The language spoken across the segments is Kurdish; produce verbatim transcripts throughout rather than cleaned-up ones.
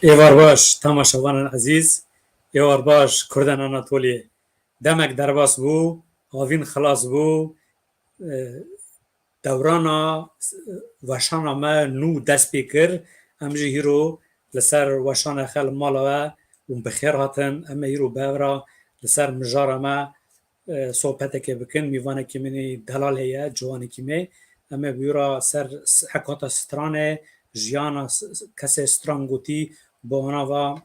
Êvar baş, temaşevanên ezîz. Êvar baş, Kurdên Anatoliyê. Demek derbas bû, havîn xilas bû. E, dewrana, e, weşana me nû dest pê kir. Em jî hîro li ser weşanê xwe li mala we û bi xêr hatin. Em ê hîro bi hev re li ser mijara me, e, sohbeteke bikin. Mîvanekî min î delal heye, ciwanekî me. Em ê bi wî re ser s-, hekata stranê, jiyana s-, s-, kesê stran gotî, bi wana va,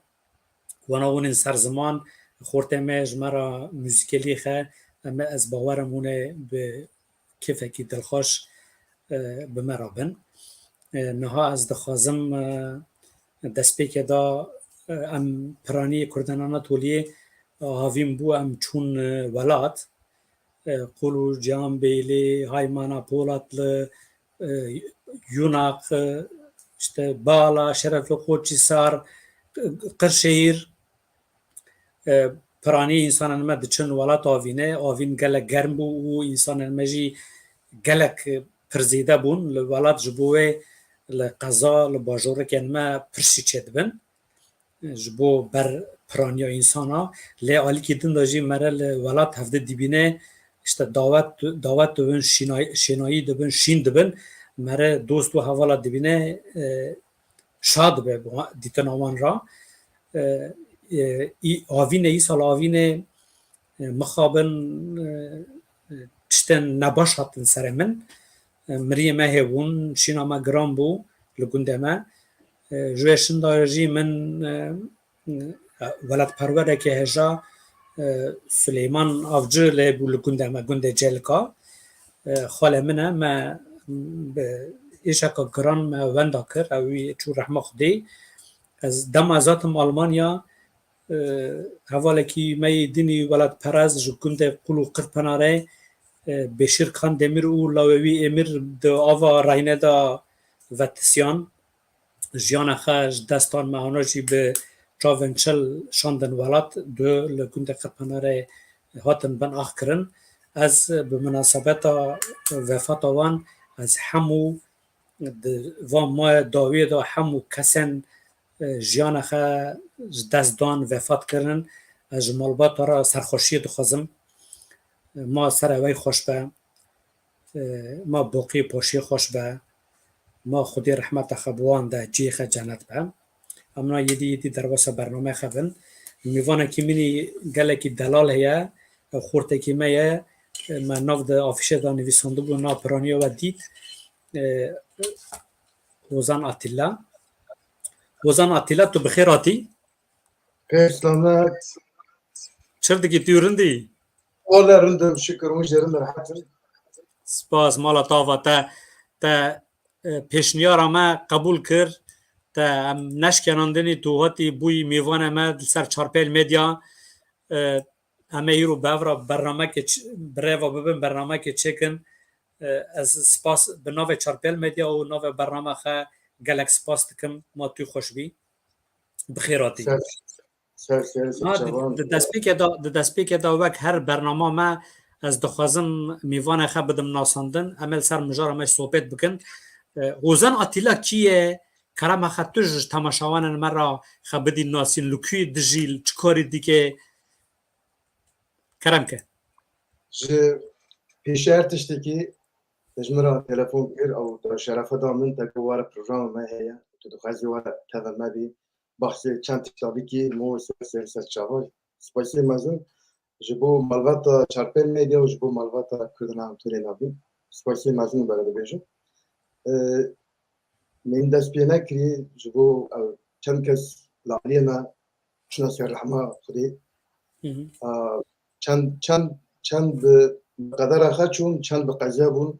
wana hûn in ser ziman, xortê me ji me re muzîkelî xe, em ê, ez bawer im hûn ê bi kêfekî dilxweş, e, bi me re bin. E, niha ez dixwazim, e, destpêkê de, e, em piranî Kurdên Anatoliyê, e, havîn bû, em çûn, e, welat. E, Qul û Cihanbêlê, Haymana Polatlı, e, Yunak, e, işte Bala, Şerefli Koçhisar, Qirşehîr, e, piranî însanên me diçin welat avîne. Avîn gelek germ bû û însanên me jî gelek, e, pir zêde bûn. Li welat ji bo wê li qeza, li bajorikên me pir şî çêdibin. Ji bo ber piraniya însana. Lê alîkî din de jî mere li welat hevdi dibîne, işte dawet, dawet dibin, şînay-, şênayî dibin, şîn dibin. Mere dost û hevala dibîne, e, şa dibe bi wa-, dîtina wan re. E, e, î-, avîne, îsal avîne, e, mixabin, e, e, tiştên nebaş hatin serê min. E, miriyê me hêbûn, şîna me giran bû li gundê me. E, ji wê şinda jî min, e, e, welatperwerekê hêja, e, Suleyman Avcı lê bû li gundê me, gundê Cêlika. E, xalê min e, me bi êşeka giran me wenda kir, ew wî çû rehma Xwedê. Ez dema ez hatim Almanya, e, hevalekî me yê dinî welatperest ji gundê Qul û Qirpinarê, e, Beşîr Kandemir û lawê wî Emîr di ava rayne de vetisiyan. Jiyana xwe ji dest dan, me hana jî bi çavên çil şandin welat, du li gundê Qirpinarê hatin bin ax kirin. Ez bi minasebeta vefata wan, ez hemû di van maya dawiyê de hemû kesên, e, jiyana xwe ji dest dan, vefat kirin. Ez ji malbata re serxweşiyê dixwazim. Ma serê we xweş be. E, ma boqî poşî xweş be. Ma Xwedê rehmeta xwe bi wan de, cihê xwe cenet be. Em na yedî yedî derbasa bernameyê xwe bin. Mîvanekî min î gelekî delal heye. Ew xortekî me ye. Me nav de afîşê de nivîsandibû, na piraniya we dît. E, Hozan Atilla. Hozan Atilla, tu bi xêr hatî? Xêr selamet. Çi dikî, tu rind î? Wele rind im, şikir, hûn jî rind rehet in. Spas, mala te ava, te, te, e, pêşniyara me qebûl kir. Te em neşkenandinî, tu hatî bûyî mêvanê me li ser Çarpêl Medya. E, em ê îro bi hev re bernamekê ç-, bi rêva bibin, bernamekê çêkin. E, ez spas bi navê Çarpêl Medya û navê bernama xwe gelek spas dikim. Ma tu xweş bî. Bi xêr hatî. Ser, ser, ser, ser Ha, di, çavan. Di destpêkê de, di destpêkê de wek her bernama me, ez dixwazim mîvanê xwe bidim nasandin. Em ê li ser mijara me sohbet bikin. E, Hozan Atîla kî ye? Kerema xwe tu ji temaşevanên me re xwe bidî nasîn. Li ku dijî, çi karî dike? Kerem ke. Ji pêşî her tiştekî te ji min re telefon kir, ew te şerefe da min, te got were programa me heye, tu dixwazî were tevê me bî. Baxsê çend tişta bikî, mo ser ser ser çava. Spasiyê mezin ji bo malbata Çarpêl Medya û ji bo malbata Kurdên Anatoliyê navîn. Spasiyê mezin bere dibêjim. Ee, Min dest pê nekirî ji bo, ew, çend kes li aliyê me çûne ser rehma Xwedê. Hı hı. A, çend, çend, çend bi qedera xwe çûn, çend bi qeza bûn.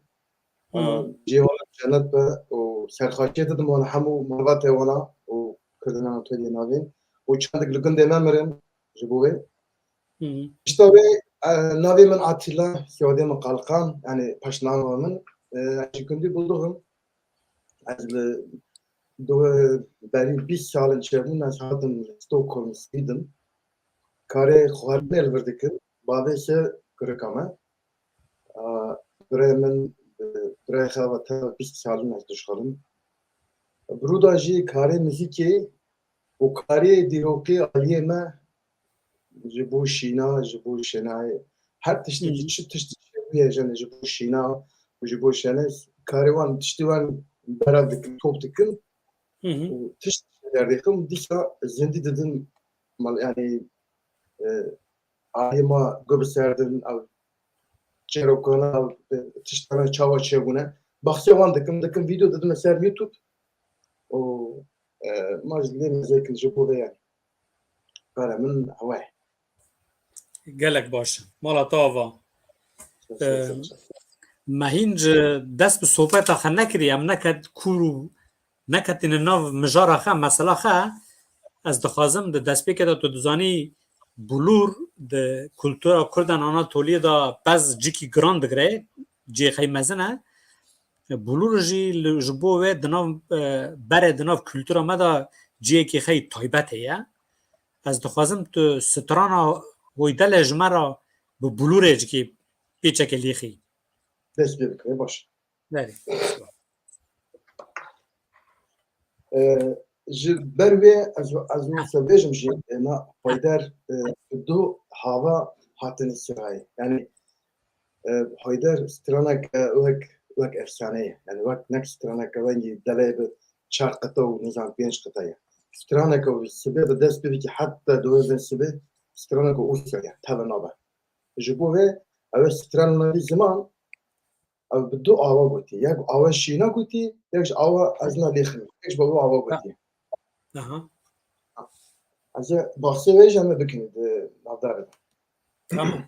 A, Hı. Cihê wan cennet be û serxaşiyê didim wan hemû malbatê wana û Kurdên Anatoliyê navê. Û çendik li gundê me mirin ji bo wê. Hı hı. Pişta wê, e, navê min Atîla, soyadê min Qalqan, yani paşnava min, e, ji gundî Bulduxim. Ez li du-, berî bîst salên çêbûn ez hatim Stockholm, Sweden. Karê xwarinê li vir dikim. Bavê se kurika me. A, birayê min, e, birayê xwe ve teva bîst salin ez dişxelim. Bi rû de jî karê muzîkê û karê dîrokê aliyê me ji bo şîna, ji bo şênayê, her tiştekî, çi tiştî çêbûye jene ji bo şîna û ji bo şênê, karê wan, tiştê wan bera dikin, top dikin û tişt derdixin, dîsa zindî didin mal, yanî, e, aliyê ma guh bi ser din, ew çêrokana, ew, e, tiştana çawa çêbûne. Baxçe wan dikim, dikim vîdeo didime ser YouTube û, e, ma ji lê mezêkin ji bo vê, yanî. Kara min ew e. Gelek baş. Mala te ava. Ee, me hîn ji dest bi sohbeta xe nekirî, em neket kûr û neketîne nav mijara xe, mesela xe. Ez dixwazim di destpêkê de tu dizanî bulûr di kultura Kurdan Anatoliyê de pez cikî giran digire, cihê xey mezin e. Bulûr jî li, ji bo wê di nav, e, berê di nav kultura me de cihekî xey taybet heye. Ez dixwazim tu strana Hoydele ji me re bi bulûrê cikî pêçekê lêxî. Dest pê bike, baş. Belê. E, ji ber wê ez, ez wisa bêjim jî, e, na Hoyder, e, bi du hava hatine Îsraîlê. Yanî, e, Hoyder straneke wek, wek efsane ye. Yanî wek nek straneke wengî delê bi çar qita û nizam pênc qita ye. Straneke sibê bi dest pê bikî heta duwazdeh sibê straneke ûsa ye, teve nabe. Ji bo vê ew stran navî ziman, ew bi du awa gotî. Yek awa şîna gotî, yek ji awa ez na lêxim. Yek ji bo awa gotî. Aha. Ez ê baxsê wê jî em ê bikin di navdarê de. Tamam.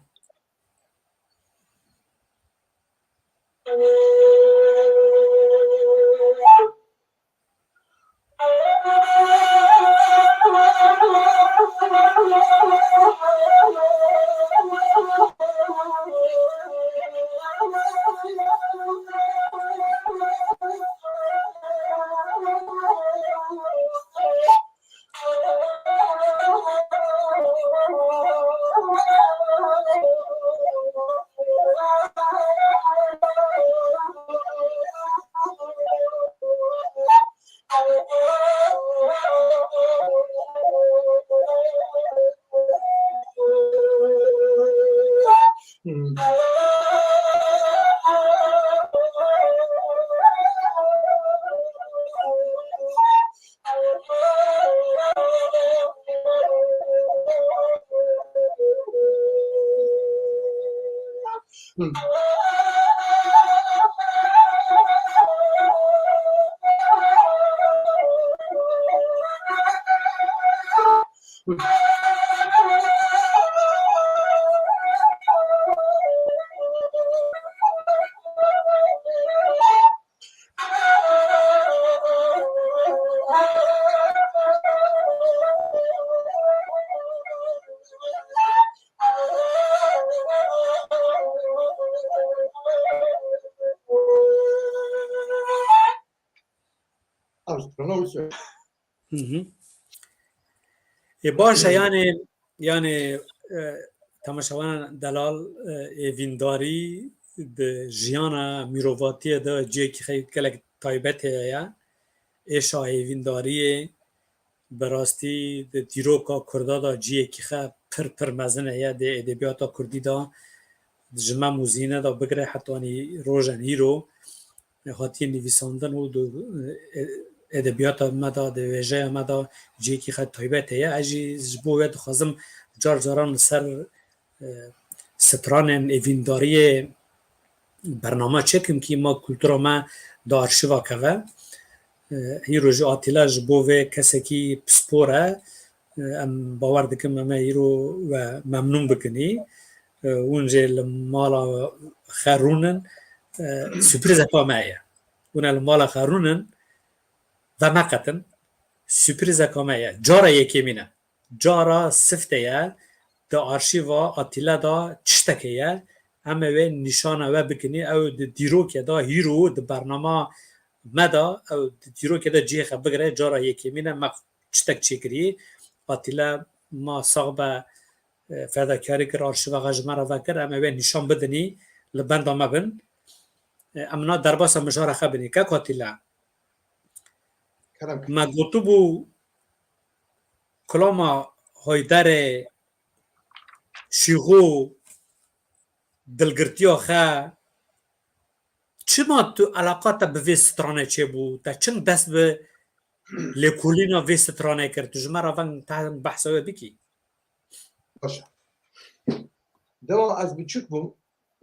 Hı hı. Ê, baş e, yanî, yanî, e, temaşevanan delal, e, êvîndarî di jiyana mirovatiyê de cihekî xey gelek taybet heye ya. Êşa êvîndariyê bi rastî di dîroka Kurda de cihekî xe pir, pir mezin heye, di edebiyata Kurdî de ji Mem û Zîne de bigire hetanî rojen îro hatiye nivîsandin û di, e, edebiyata me de, di wêjeya me de cihekî xwe taybet heye. Ez jî ji bo wê dixwazim car caran li ser, e, stranên êvîndariyê bername çêkim kî ma kultura me di arşîva keve. E, hîro jî Atîla ji bo vê kesekî pispor e. E, em bawer dikim em ê îro we memnûn bikinî. E, hûn jê li mala xe rûnin. E, surprîzeka me ye. Hûn ê li mala xe rûnin, vemeqetin. Surprîzeka me ye. Cara yekemîn e. Cara sifte ye. Di arşîva Atîle de tiştekê ye. Em ê wê nîşana we bikinî. Ew di dîrokê de hîro di bernama me de, ew di dîrokê de cihê xwe bigire. Cara yekemîn e. Me tiştek çêkirî. Atîle ma sax be, e, fedakarî kir, arşîva xwe ji me re vekir, em ê wê nîşan bidinî, li benda me bin. E, em na derbasa mijara xwe binî. Kek Atîle, kerem kir, me gotibû, Kulama Hayderê, Şîxû, dilgirtiya xe, çima tu eleqa te bi vê stranê çêbû? Te çim dest bi lêkolîna vê stranê kir? Tu ji me re veng te behsa wê bikî. Baş e. Dema ez biçûk bûm,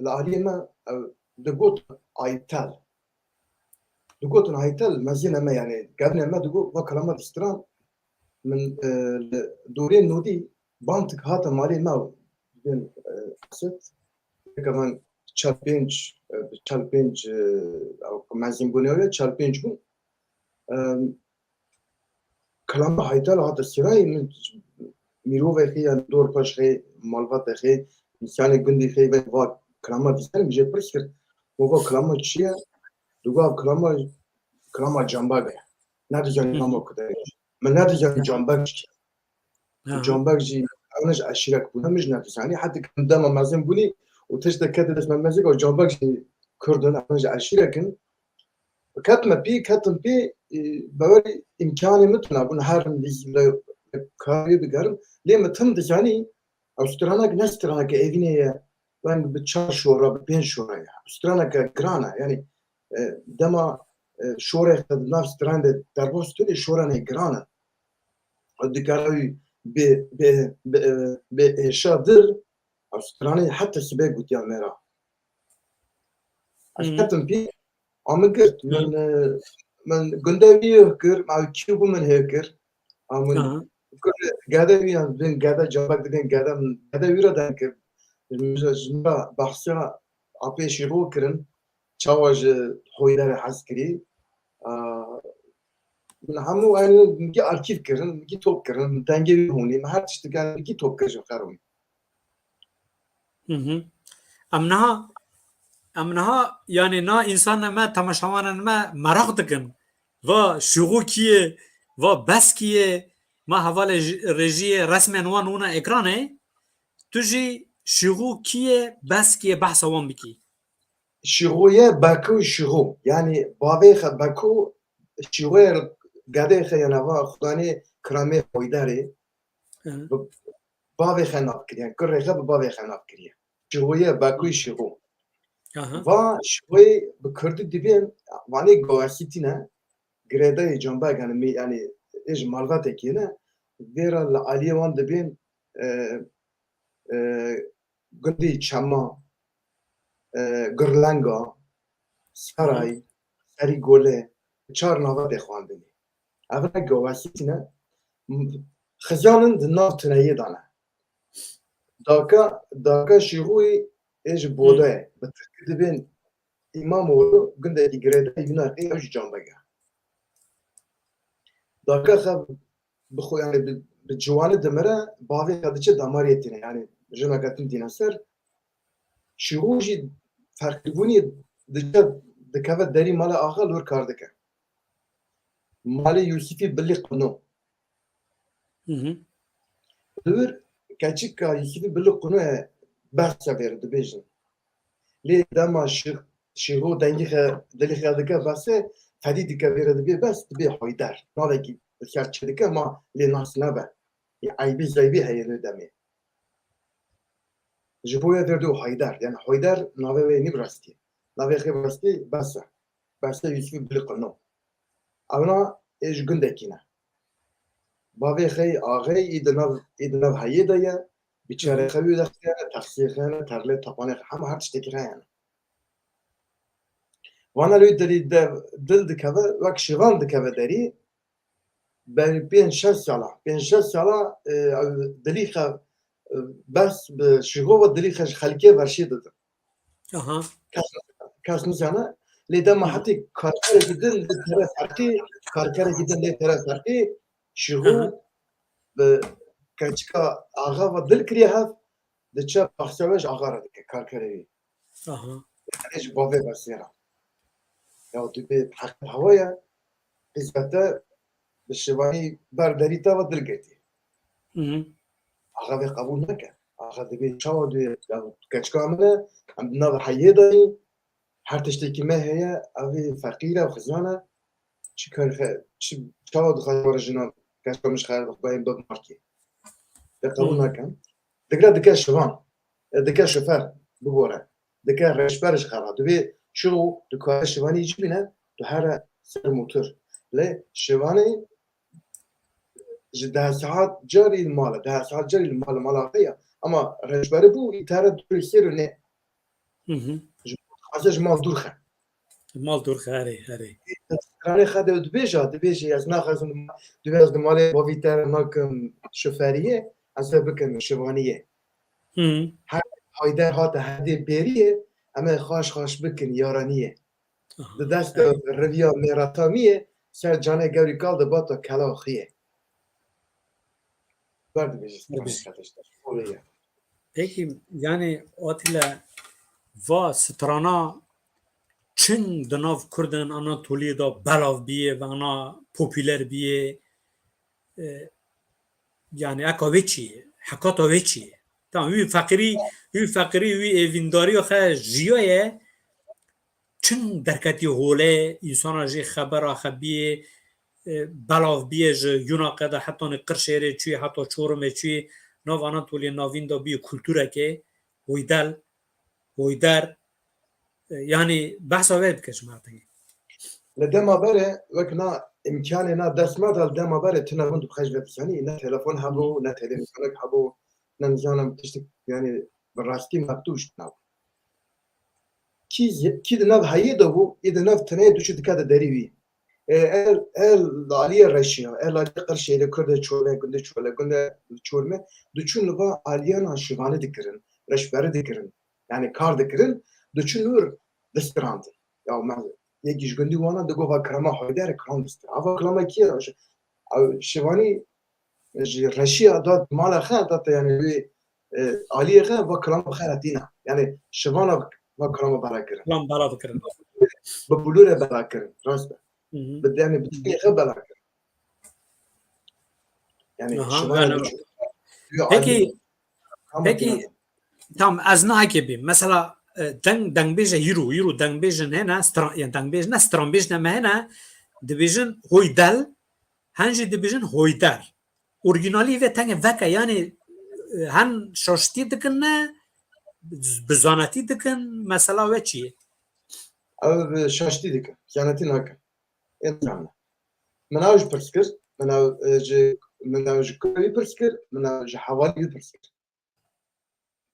li aliyê me, ew, digot Aytel. Digotin Aytel, mezîna me, yanî, gevnê me digot, va kilama distran. Min, e, li dorê nodî bantik hate malê me û bin, e, sit. Yeka van çar pênc, e, çar pênc, e, ew mezin bûne ye, çar pênc bûn. E, Kilama Haytel hate sirayê min, mirovê xê, yan dor paş xê, malbatê xê, însanê gundî xê ve va kilama dîsar, min jê pirs kir. Min va kilama çi ye? Digo ev kilama, kilama cambag e. Nedizanî kilama ku de ye. Min nedizanî cambag çi ye. Cambag jî, ew ne ji eşîrek bûne, min jî nedizanî. Heta ku dema mezin bûnî û tiştek kete dest me mezin, ew cambag jî Kurd in, ew ne ji eşîrek in. Ketime pê, ketim pê, e, bawerî îmkanê min tune bûn, herim lê karê bigerim. Lê min tim dizanî, ew stranek ne stranek evînê ye, weng bi çar şora, bi pênc şora ye. Ew straneke giran e, yanî, e, dema, e, şorê xwe di nav stran de derbas tune, şoranê giran e. Ew dikare wî bê, bê, bê, e, bê êşa dir, ew stranê heta sibê gotiya me re. Ez ketim pê, a min girt, min, e, min gundê wî hêv kir, ma kî bû min hêv kir. A min gede wî yan bin gede cambag dibên gede min gede wî re deng kir. Min ji, ji min re behsiya apê Şîxû kirin. Çawa ji Hoyderê hez kirî. A, min hemû, yanî, min gî arkîv kirin, min gî top kirin, min dengê wî hûnî, min her tiştik, yanî, min gî top kir ji xerûnî. Hı hı. Em niha, em niha, yanî na însanê me, temaşevanên me meraq dikin. Va Şîxû kî ye, va Bes kî ye, ma hevalê ji-, rejiyê resmên wan wina ekranê. Tu jî Şîxû kî ye, Bes kî ye, behsa wan bikî. Şîxû ye, Beko Şîxû. Yanî bavê xe Beko Şîxû ye, gedê xe ye nava xudanê kiramê Hoyderê. Hı. Bi bavê xe nav kiriye. Kurê xe bi bavê xe nav kiriye. Şîxû ye, Bekoyê Şîxû. Aha. Va Şîxûyê bi kurdî dibên, vanê gawesî tîne, girêdayê cambag, yanî, yanî, ê ji malbatekê ne, vêra li aliyê wan dibên, e, e, gundê Çema, e, Girlenga, Seray, Serî Gole, çar nava tê xwendinê. Ev ne gawesî tîne, m-, xizanin di nav tuneyê de ne. Daka, daka Şîxûyê ê ji Bodayê, bi tirkî dibên Îmamoğlu, gundekî girêdayî wîna qey ew jî cambeg e. Daka xe bi xwe, yanî bi, bi ciwanî dimire, bavê xe diçe damariyê tîne, yanî jineke din tîne ser. Şîxû jî ferqîbûnî diçe, dikeve derî mala axa, li wir kar dike. Malê Yûsifî Bilî Qino. Hı hı. Li wir keçika Yûsifî Bilî Qino ye, behsa vê re dibêjin. Lê dema Şî-, Şîxû dengî xe, dilî xe dike Besê, fedî dike vê re dibê Bes, dibê Hayder. Navekî bi ser çêdike ma lê nas nebe. Yê eybî zeybî heye lê demê. Ji bo ye vê re dibê Hayder. Yanî Hayder navê wê nî bi rastî. Navê xê bi rastî Bes e. Besê Yûsifî Bilî Qino. Ewna ê ji gundekî ne. Bavê xey, axey, î di nav, î di nav heyê de ye. Biçerê xewî de xeyane, texsiyê xeyane, terlê, tapanê xe, hema her tiştekî xeyane. Vana lê dilî de, dil dikeve, wek şivan dikeve derî, berî pênc şeş sala, pênc şeş sala, e, ew dilî xe, e, Bes bi Şîxû ve dilî xe ji xelkê verşî didin. Aha. Kes, kes nizane. Lê dema hetî karkerekî din li tere ferqî, karkerekî din lê tere ferqî, Şîxû bi keçika axa ve dil kiriye hev, diçe baxçe ve ji axa re dike karkerê wî. Aha. Yanî ji bavê ve sêra. Ya tu bê heqet hewa ye, qîzete bi şivanî ber derî te ve dil girtî. Hı hı. Axa vê qebûl neke. Axa dibê çawa duyê, ya keçika min e, em di nav heyê de yî, her tiştekî me heye, ev ê feqîr e, xizan e. Çi kar xe-, çi, çawa dixwaze were jina Keşka min ji xwe bayên bimarkê. Te qebûl Hmm. nakin. Digre dike şivan. E, dike şofer bibore. Dike reşber ji xwe re. Divê şiro dikare şivanî jî bîne, tu here ser motor. Lê şivanî ji deh saet carî li mal e, deh saet carî li mal, mala xwe ye. Ama reşberî bû, îtare dûrî sêr û nê. Hı hı. Ji, ez ji mal dûr xe. Mal dûr xe, erê, erê. Stranê xwe de dibêje, dibêje, ez naxwazim, dibê ez di malê bavî te nakim şoferiyê, ez ê bikim şivaniyê. Hı. Her Hayder hate herdê bêriyê, em ê xaş xaş bikin yaraniyê. Aha, Di dest erê. Reviya mêratamiyê, ser canê gewrî kal di bata kela xiyê. Ber dibêje stranê Dibêje. xwe de işte. Olê ye. Peki, yani, Atile, va strana çin di nav Kurdên Anatoliyê de belav biyê ve ana popüler biyê, e, yani, eka wê çi ye? Hekata wê çi ye? Tamam, wî feqirî, wî feqirî, wî êvîndariya xe jiyaye, çin derketî holê, însana jî xebera xebiyê, e, belav biyê ji Yunaqe de hetanî Qirşêrê çûyê, heta Çorumê çûyê, nav Anatoliyê Navîn de biyê kulturekê, hoydel, hoyder, e, yanî behsa wê bike ji me re tengî. Li dema berê, wek na îmkanê na dest me de, li dema berê tune hûn dibixej ve disanî, ne telefon hebû, ne televîzyonek hebû, ne nizanim tiştik, yanî bi rastî mektûb ji tune bû. Kî, kî di nav heyê de bû, ê di nav tenê diçû dikete derî wî. E, el, el li aliyê Reşiya, el aliyê Qirşêrê, Kurdê Çolê, gundê Çolê, gundê Çormê, diçûn li va aliyana şivanî dikirin, reşberî dikirin. Yani kar dikirin, diçûn wir distrandin. Ya me yekî ji gundî wana digo va kirema Hayder kiran distir. Ava kirema kî ye? Ew şivanî ji Reşiya da mala xe, da te yani wî, e, aliyê xe va kilam bi xeretîna. Yani şivana va kilama bera kirin. Kilam bera dikirin. Bi bulûre bera kirin. Rast e. Hı hı. Bi, yani bi tiştê xe bera kirin. Yani Aha, şivana yani biçû. Yo, Peki, aliyê. Ama Peki, kilam. Tamam, ez nahekê bîm. Mesela, e, deng, dengbêje hîro, hîro dengbêjin hene, stra-, yani dengbêj ne, stranbêj ne me hene, dibêjin hoydel, hen jî dibêjin hoyder. Orîgînalî vê tengê veke, yani, e, hen şaştî dikin ne, bi zanetî dikin, mesela we çi ye? Ew bi şaştî dikin, zanetî nakin. Ê dizane. Min ew ji pirs kir, min ew, e, ji, min ew ji kurê wî pirs kir, min ew ji hevalî wî pirs kir.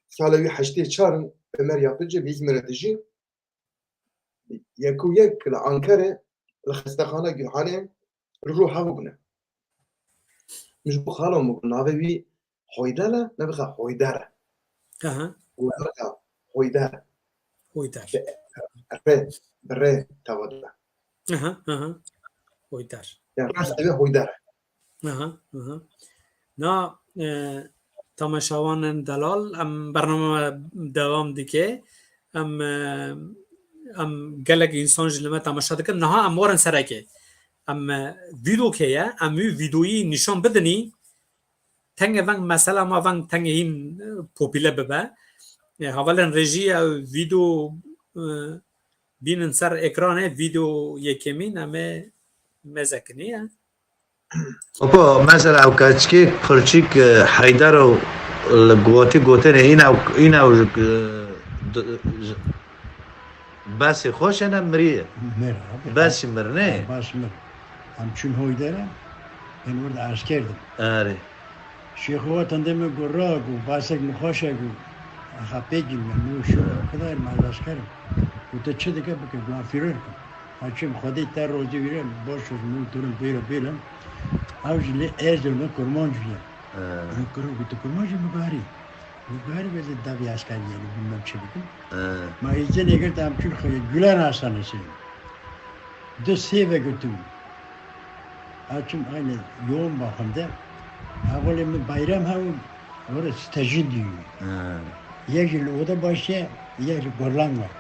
Sala wî heştê çar in, Ömer Yapıcı, bi Îzmirê dijî. Yek û yek li Ankarê, li xestexana Gülhane, li rû hev bûne. Min ji bo xalo min got, navê wî Hoydel e, ne bixe Hoyder e. Aha. Got, "Hoyder e." Hoyder. Bi rê, bi rê teva dibe. Aha, aha. Hoyder. Yani rast divê Hoyder e. Aha, aha. Na, e, temaşevanên delal, em bername me devam dike. Em, e, em gelek însan jî li me temaşe dikin. Niha em werin serekê. Em, e, vîdok heye, em wî vîdoyî nîşan bidinî. Tengê veng mesela ma veng tengê hîn, e, popîle bibe. E, hevalên rejî ew vîdo, e, bînin ser ekranê, vîdo yekemîn em ê mêze kinî ye. Opo, mesela ew keçikê pirçîk, e, Heyder û li gotî gotinê îna, îna, e, d-, j-, besê xweş e ne mirî ye? Mir, abi. Besî mir ne? Bas mir. Em çûn Hoydere, em orada esker din. Erê. Şêxo watan de min got, "Ra," got, "basek min xweş e," got, "axa pêkî min, min got, şêxo, Xwedayê min ez esker im." Got, "Tu çi dike bike?" Got, "Em fîror kim." Ha çim, Xwedê te rozî wîre, baş û min turim bêro bêlim. Ew jî lê ez û min kurmanc bîye. He. Min kuro got, "Tu kurmanc î?" Min got, "Erê." Min got, "Erê, belê devî eskerî, yani bilmem çi bikim." He. Ma îzin girt, em çûn xwe Gülen Hastanesi. Du sêve girtim. Açım aynı yoğun bakımda. Hevalê min Bayram ha, orası stajın diyor. Ha. Yek yıl oda başa, yek yıl Gollan var.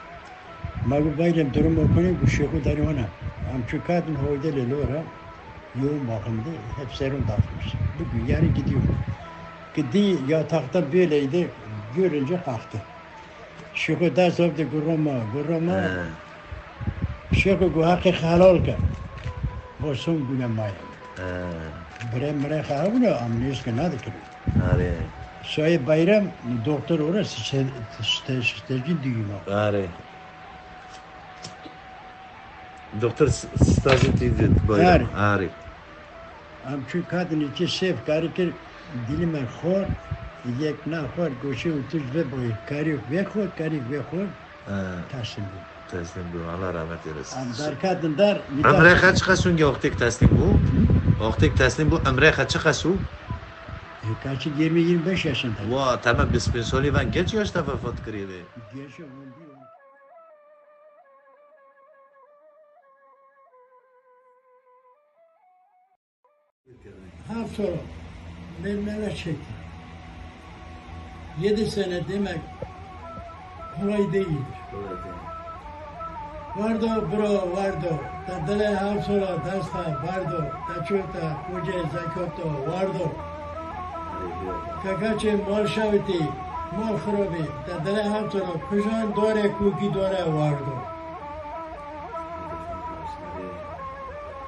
Ma got, "Bayram, durum okunu, bu şeku darı ona." Em çu kadın hoyde le lora, yoğun bakımda, hep serum dağıtmış. Bugün yarın gidiyor. Gidi yatakta böyleydi, görünce kalktı. Şêxo dest avde gurama, gurama. He. Şêxo got, "Heqê xwe helal ke." Bo son güne maye. He. Birê mirê xwe hebûne, em nêzîkê nadikirin. Arê. Sayê Bayram, doktor ora site-, site-, sitecî diyî me. Arê. Doktor s-, stajê tî di bayram. Arê. Arê. Em çû katin içi sêv karî kir, dilî me xwar, yek na xwar, goşê û tu ji vê boyê. Karî vê xwar, karî vê xwar, Ha, teslim bû. Teslim bû. Allah rahmet eylesin. Em derketin der, Emre xwe çiqas sûnge wextêk teslim bû? Wextêk teslim bû, Emre xwe çiqas û? Kaçı yirmi yirmi beş yaşında. Wa, tamam, bi spînsolî van geç yaşta vefat kiriye. Geç oldu. Her sonra vermeme çekti. Yedi sene demek kolay değildir. Wardo bro, wardo. Te dilê her sola desta bardo. Te çota kucê zekoto wardo. Kakaçê mal şewitî, mal xirobî. Te dilê her sola kujan dore kûkî dore wardo.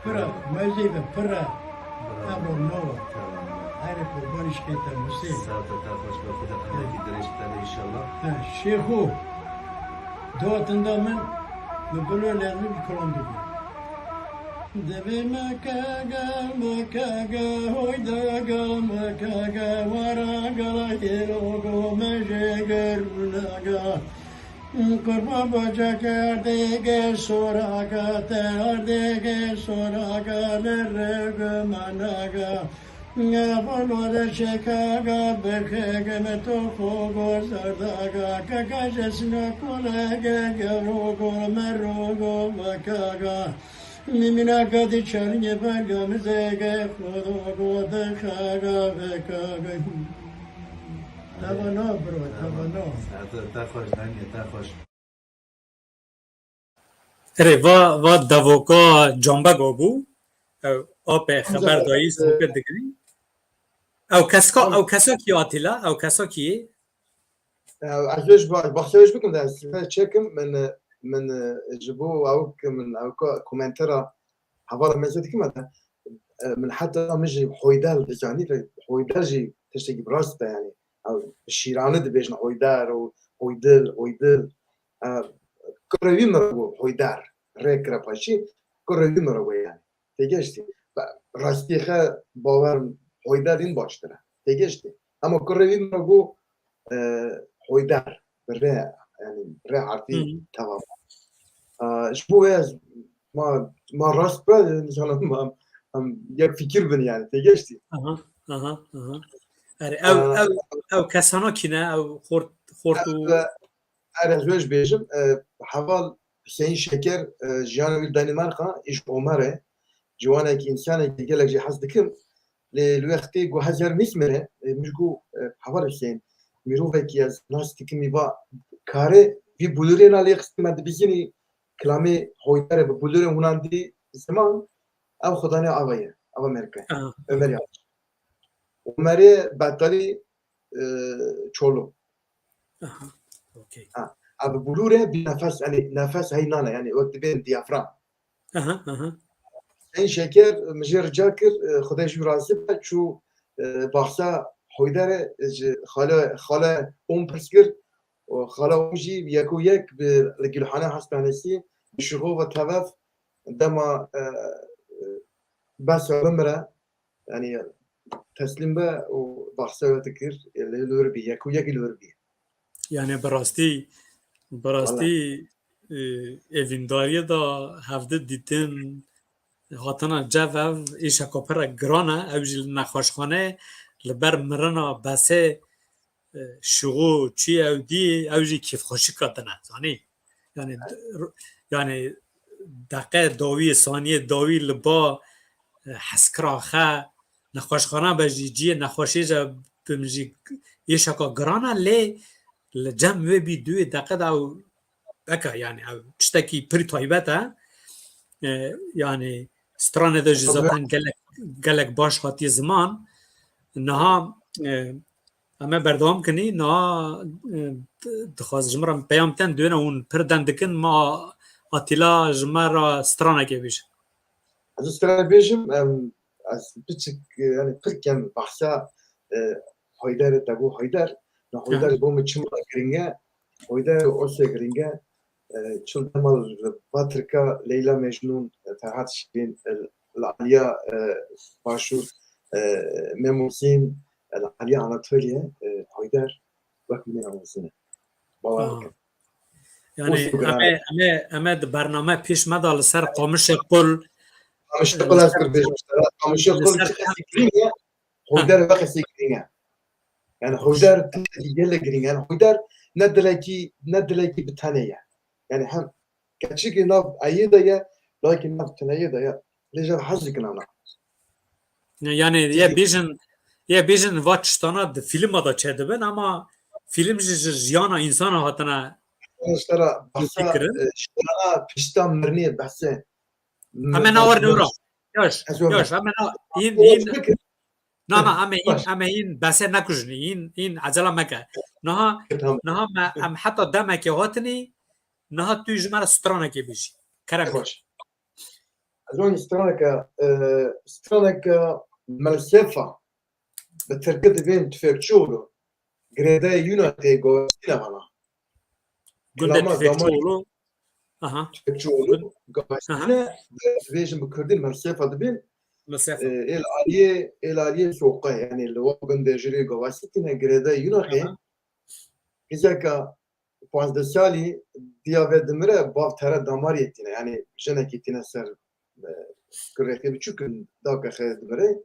Pira, mezî be, pira. Emro nova. Herê qurbanî şikê te Musê. Sağ ol, te xweş be, Xuda emekî dirêj bide inşallah. He, Şêxo. Dua tinda min, min bilo lezim kilam dibû. Divê me kege, me kege, hoydaga, me kege, wara gala hêrogo, me jê gerûnaga. Kurban bacak erdege soraga, te erdege soraga, lerege managa. Balore çekaga, bekege me toxo gozardaga, kaka jesna kolege, gerogo, merogo, vakaga. Mimina kadi çarnye berga mizege, xodogo, dekaga, vekaga. Tava no, bro, tava no. Te, te xweş, dengê te xweş. Erê, va, va devoka Canbego bû. Ew apê xeber dayî, sohbet dikirin. Ew keska, ew kesa kî Atîla, ew kesa kî yê? Ez wê ji ba-, baxşe wê ji bikim de, ez size çekim, min, min, e, ji bo ew ki min ew ka komentera hevala me zê dikim de, e, min heta min jî Hoydel dizanî ve Hoydel jî tiştekî bi rast e, yanî ew şîranî dibêjin Hoyder û Hoydil, Hoydil. E, kurê wî min re bû Hoyder, rê kire paşî, kurê wî min re bû yanî. Têgihiştî. Be-, rastiyê xe bawer Hoyder din baştir e. Têgihiştî. Ama kurê wî min re bû, e, Hoyder. Bi rê, yanî rê harfî teva. E, ji bo wê ez ma, ma rast be, nizana ma, em yek fikir bin yanî. Têgihiştî. Aha, aha, aha. Erê, ew, ew, ew kesana kî ne? Ew xort, xort û... Erê, ez wê ji bêjim, e, heval Hüseyin Şeker, e, jiyana wî li Danimarka, îş Omer e. Ciwanekî, însanekî gelek jî hez dikim. Lê li wextê ku hezar nîsmire, e, min got, e, heval Hüseyin, mirovekî ez nas dikim, î va kare vî bulurê na lê xistî me dibîzînî kilamê Hoyderê bi bulurê hûnandî ziman, ev xudanê ava ye, ava merke. Aha. Ömer Yavaş. Omerê Betalî, e, Çolû. Aha, okey. Ha, ev bulûre bî nefes, yanî nefes hey nane, yanî wek dibên diyafram. Aha, aha. Hüseyin Şeker, min jê rica kir, e, Xwedê ji wî razî be, çû, e, baxsa Hoyderê, e, ji xale, xale Om pirs kir. Û xale Om jî yek û yek bi, li Gülhane Hastanesi, bi şixo ve tevev, dema, e, e, bes bimire, yanî teslîm be û baxse we dikir, lê li wir bî, yek û yek li wir bî. Yanî bi rastî, bi rastî, e, evîndariyê de hevdi dîtin hatina cev ev îşeka pir e giran e, ew jî li nexweşxane li ber mirina besê, e, şixo çi ew dî, ew jî kêfxweşîka din e, zanî? Yanî, yanî deqe dawî, saniyê dawî li ba, e, heskira xe, nexweşxana be jî, cihê nexweşiyê jî bim jî êşeka giran e, lê li cem wê bî duwê deqe de ew beka, yanî ew tiştekî pir taybet e. E, yanî stranê de jî zaten gelek, gelek baş hatiye ziman. Niha, e, em ê berdewam kinî. Niha, e, dixwaz ji min re peyam ten, duyêne hûn pir deng dikin, ma Atîla ji me re stranekê bêje. Ez ê stranê bêjim, em, ez piçik, e, yani pir kem behsa, e, Heyder te bû Heyder. Na Heyder bo min çima giring e? Heyder ose giring e. E, çil dema li Batirka Leyla Mecnûn, e, Ferhat Şirîn, e, li aliya, e, Başûr, e, Mem Husîn, e, li aliya Anatoliye, e, Heyder wek min e Husîn e. Bawer bikin. Yani Olsun, em ê, em ê, em ê di bername pêş me de li ser Qamişê Qul, Qamişê e, Qul li ez ser pir bêjim işte. Qamişê li Qul ser çi kesî girîng e, Hewder wexesê girîng e. Yani Hewder tiştekî gelek girîng e. Yani Hewder ne dilekî, ne dilekî bi tenê ye. Yani hem keçikê nav eyê de ye, lakî nav teneyê de ye. Lê jê hez dikin ana. Yani ye bêjin, ye bêjin va tiştana di fîlma de çêdibin ama fîlm jî ji jiyana însana hatine Ji te re behsa, kirin. E, ji te re pişta mirinê behsê. Em ê na wer newra. Yaş, Ez wer yaş, em ê na, hîn, hîn, fikir. Na, na, em ê hîn, Baş. Em ê hîn behsê nekujinî, hîn, hîn ecela meke. Niha, Tamam. Niha me, em heta demekê hatinî, niha tu ji me re stranekê bijî. Kerem. Baş. Ez wan straneke, e, straneke melsefa. Bi tirkî dibên tüfekçi oğlu. Girêdayê Yûnatê Gavaştîne vana. Gundê Kilama Tüfekçi damarê oğlu. Aha. Tüfekçi oğlu. Gavaştîne, Aha. Dibêjin bi kurdî Melsefa dibên. Melsefa. E, êl aliyê, êl aliyê soqe, yani li wa gundê jî rê Gavaştîne girêdayê Yûnatê. Aha. Qîzeka pazdeh salî diya vê dimire, bav tere damarê tîne, yani jinekî tîne ser, e, kurêxê biçûk in, dake xê dimire.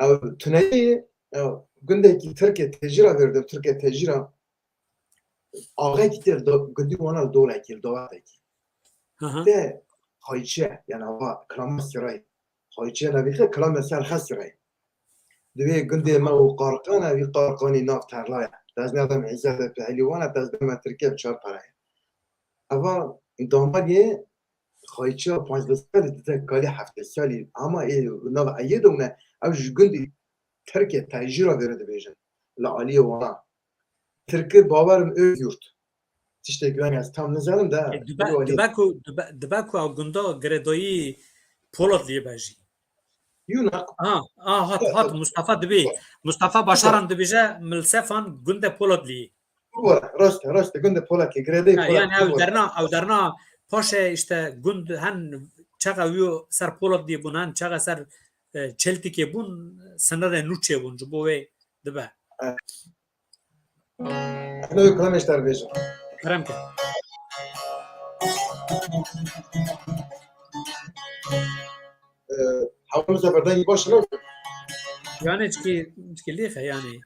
Ew tuneyê, ew gundekî Tirkê tecîra verde, Tirkê tecîra axekî tê do-, gundî wana li dolekî, li dowetekî. Hı hı. Te qayçe, yani ava kilama sirayê. Qayçe nevîxe kilame ser xesirayê. Divê gundê me û qarqan e, vî qarqanî nav terla ye. Te ez nedem hîsebe pehlîwan e, te ez deme Tirkiye bi çar pere ye. Eva damarê xayçiya pazdeh salî dide kalî heftê salî, ama ê nav eyê de wine, ew ji gundî Tirkiye tecîra vêre dibêjin. Li aliyê wana. Tirkî bawerim Özyurt. Tiştek yani ez tam nizanim de. E, dibe, dibe ku, dibe, dibe ku ew gunda girêdayî Polatliye be jî. Yûna. Ha, ha, hat, hat, Mustafa dibê. Mustafa Başaran dibêje Milsefan gundê Polatliye. Were, rast e, rast e, gundê Polatliye, girêdayî Polatliye. Yani ew derna, ew derna paşê işte gund hen çaxa wî ser Polatliye bûn, hen çaxa ser, e, Çeltikê bûn, sinirê nû çêbûn, ji bo wê dibe. Evet. Eno wê kilamê ji te re bêjim. Kerem ke. Ee, Hewar Muzefer dengî baş e, ne? Yani çikî, çikî lêxe yani.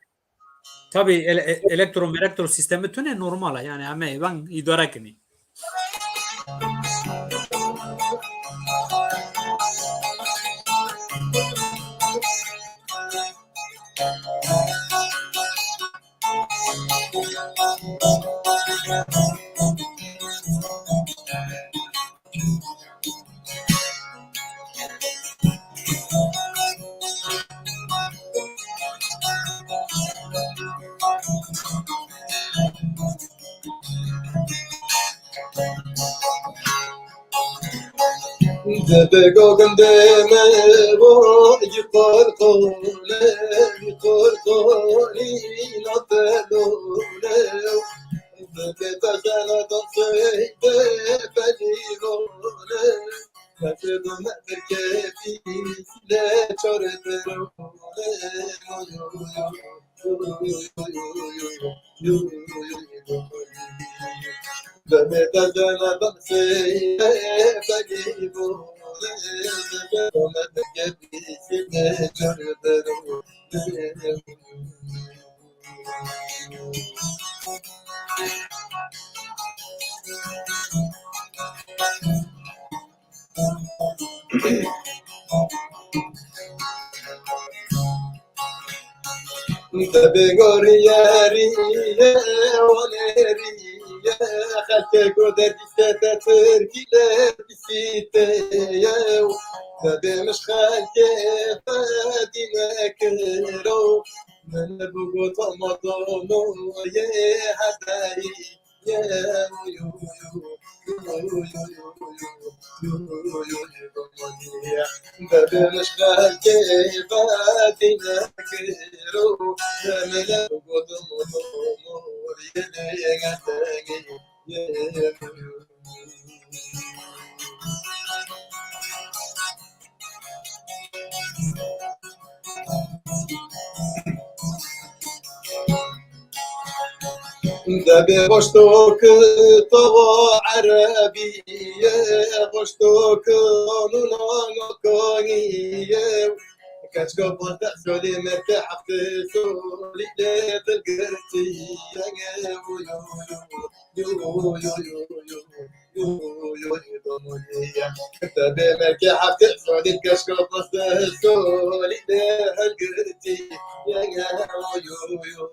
Tabii ele-, e-, elektro-, elektro sistemi tune normal e yani, em ê van îdare kinî. Dibê gogindê me bo, yî qol qolê, yî qol qolî nate lole. Dibê te jena dansê de pelî lole. Dibê me derkevî le çar derole. Te bêgoriye rîye, olê rîye, xelkê ku derdî sete tirkî lê bisîte ye. Te bê min xelkê xwe dî nekiro, min bû got ama dono yê hedeyî ye. Debê goşto kitaba erebî ye, goşto kanûna Makaniye. Keçka panzdeh salî, meke heftê salî lê hilgirtiye. Yo, yo, yo, yo, yo. Yo, yo, yo, yo, yo, yo. Kitebê me ke heftê salî, keçka panzdeh salî lê hilgirtiye. Yo, yo, yo, yo, yo.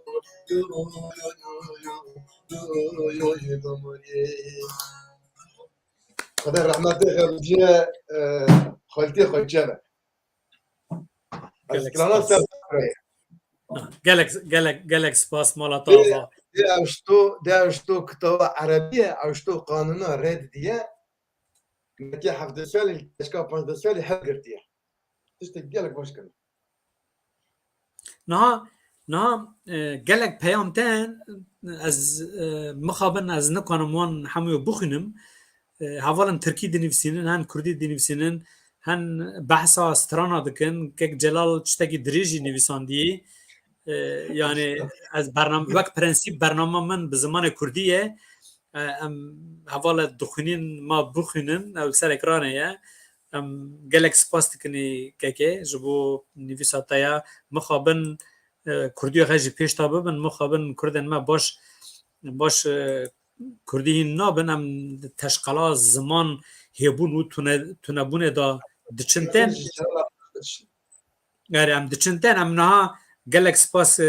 Xwedê rehmetê xwe bidîye, e, xaltiyê xwe çe be. Ez Gelek plana spas. Ser. Gelek, gelek, gelek spas mala te ava. Dê ew ji to, dê ew ji to kitaba erebî ye, ew ji to qanûna rê didiye. Meke hevdeh salî, keçka panzdeh salî hilgirtiye. Tiştek gelek baş kirin. Niha, niha, e, gelek peyam tên, ez, e, mixabin ez nikanim wan hemû bixwînim. E, hevalin tirkî dinivîsînin, hen kurdî dinivîsînin, hen behsa strana dikin. Kek Celal tiştekî dirêj jî nivîsandiyê. E, yani ez bernam-, wek prensîp bernama min bi zimanê kurdî ye. E, em hevala dixwînin, ma bixwînin, ew li ser ekranê ye. Em gelek spas dikin ê kekê ji bo nivîsa te ya. Mixabin, e, kurdiya xwe jî pêş ta bibin, mixabin kurdên me baş, baş, e, kurdî hîn nabin, em teşqela ziman hêbûn û tune-, tunebûnê de diçin tên. Erê, em diçin tên, em niha gelek spas, e,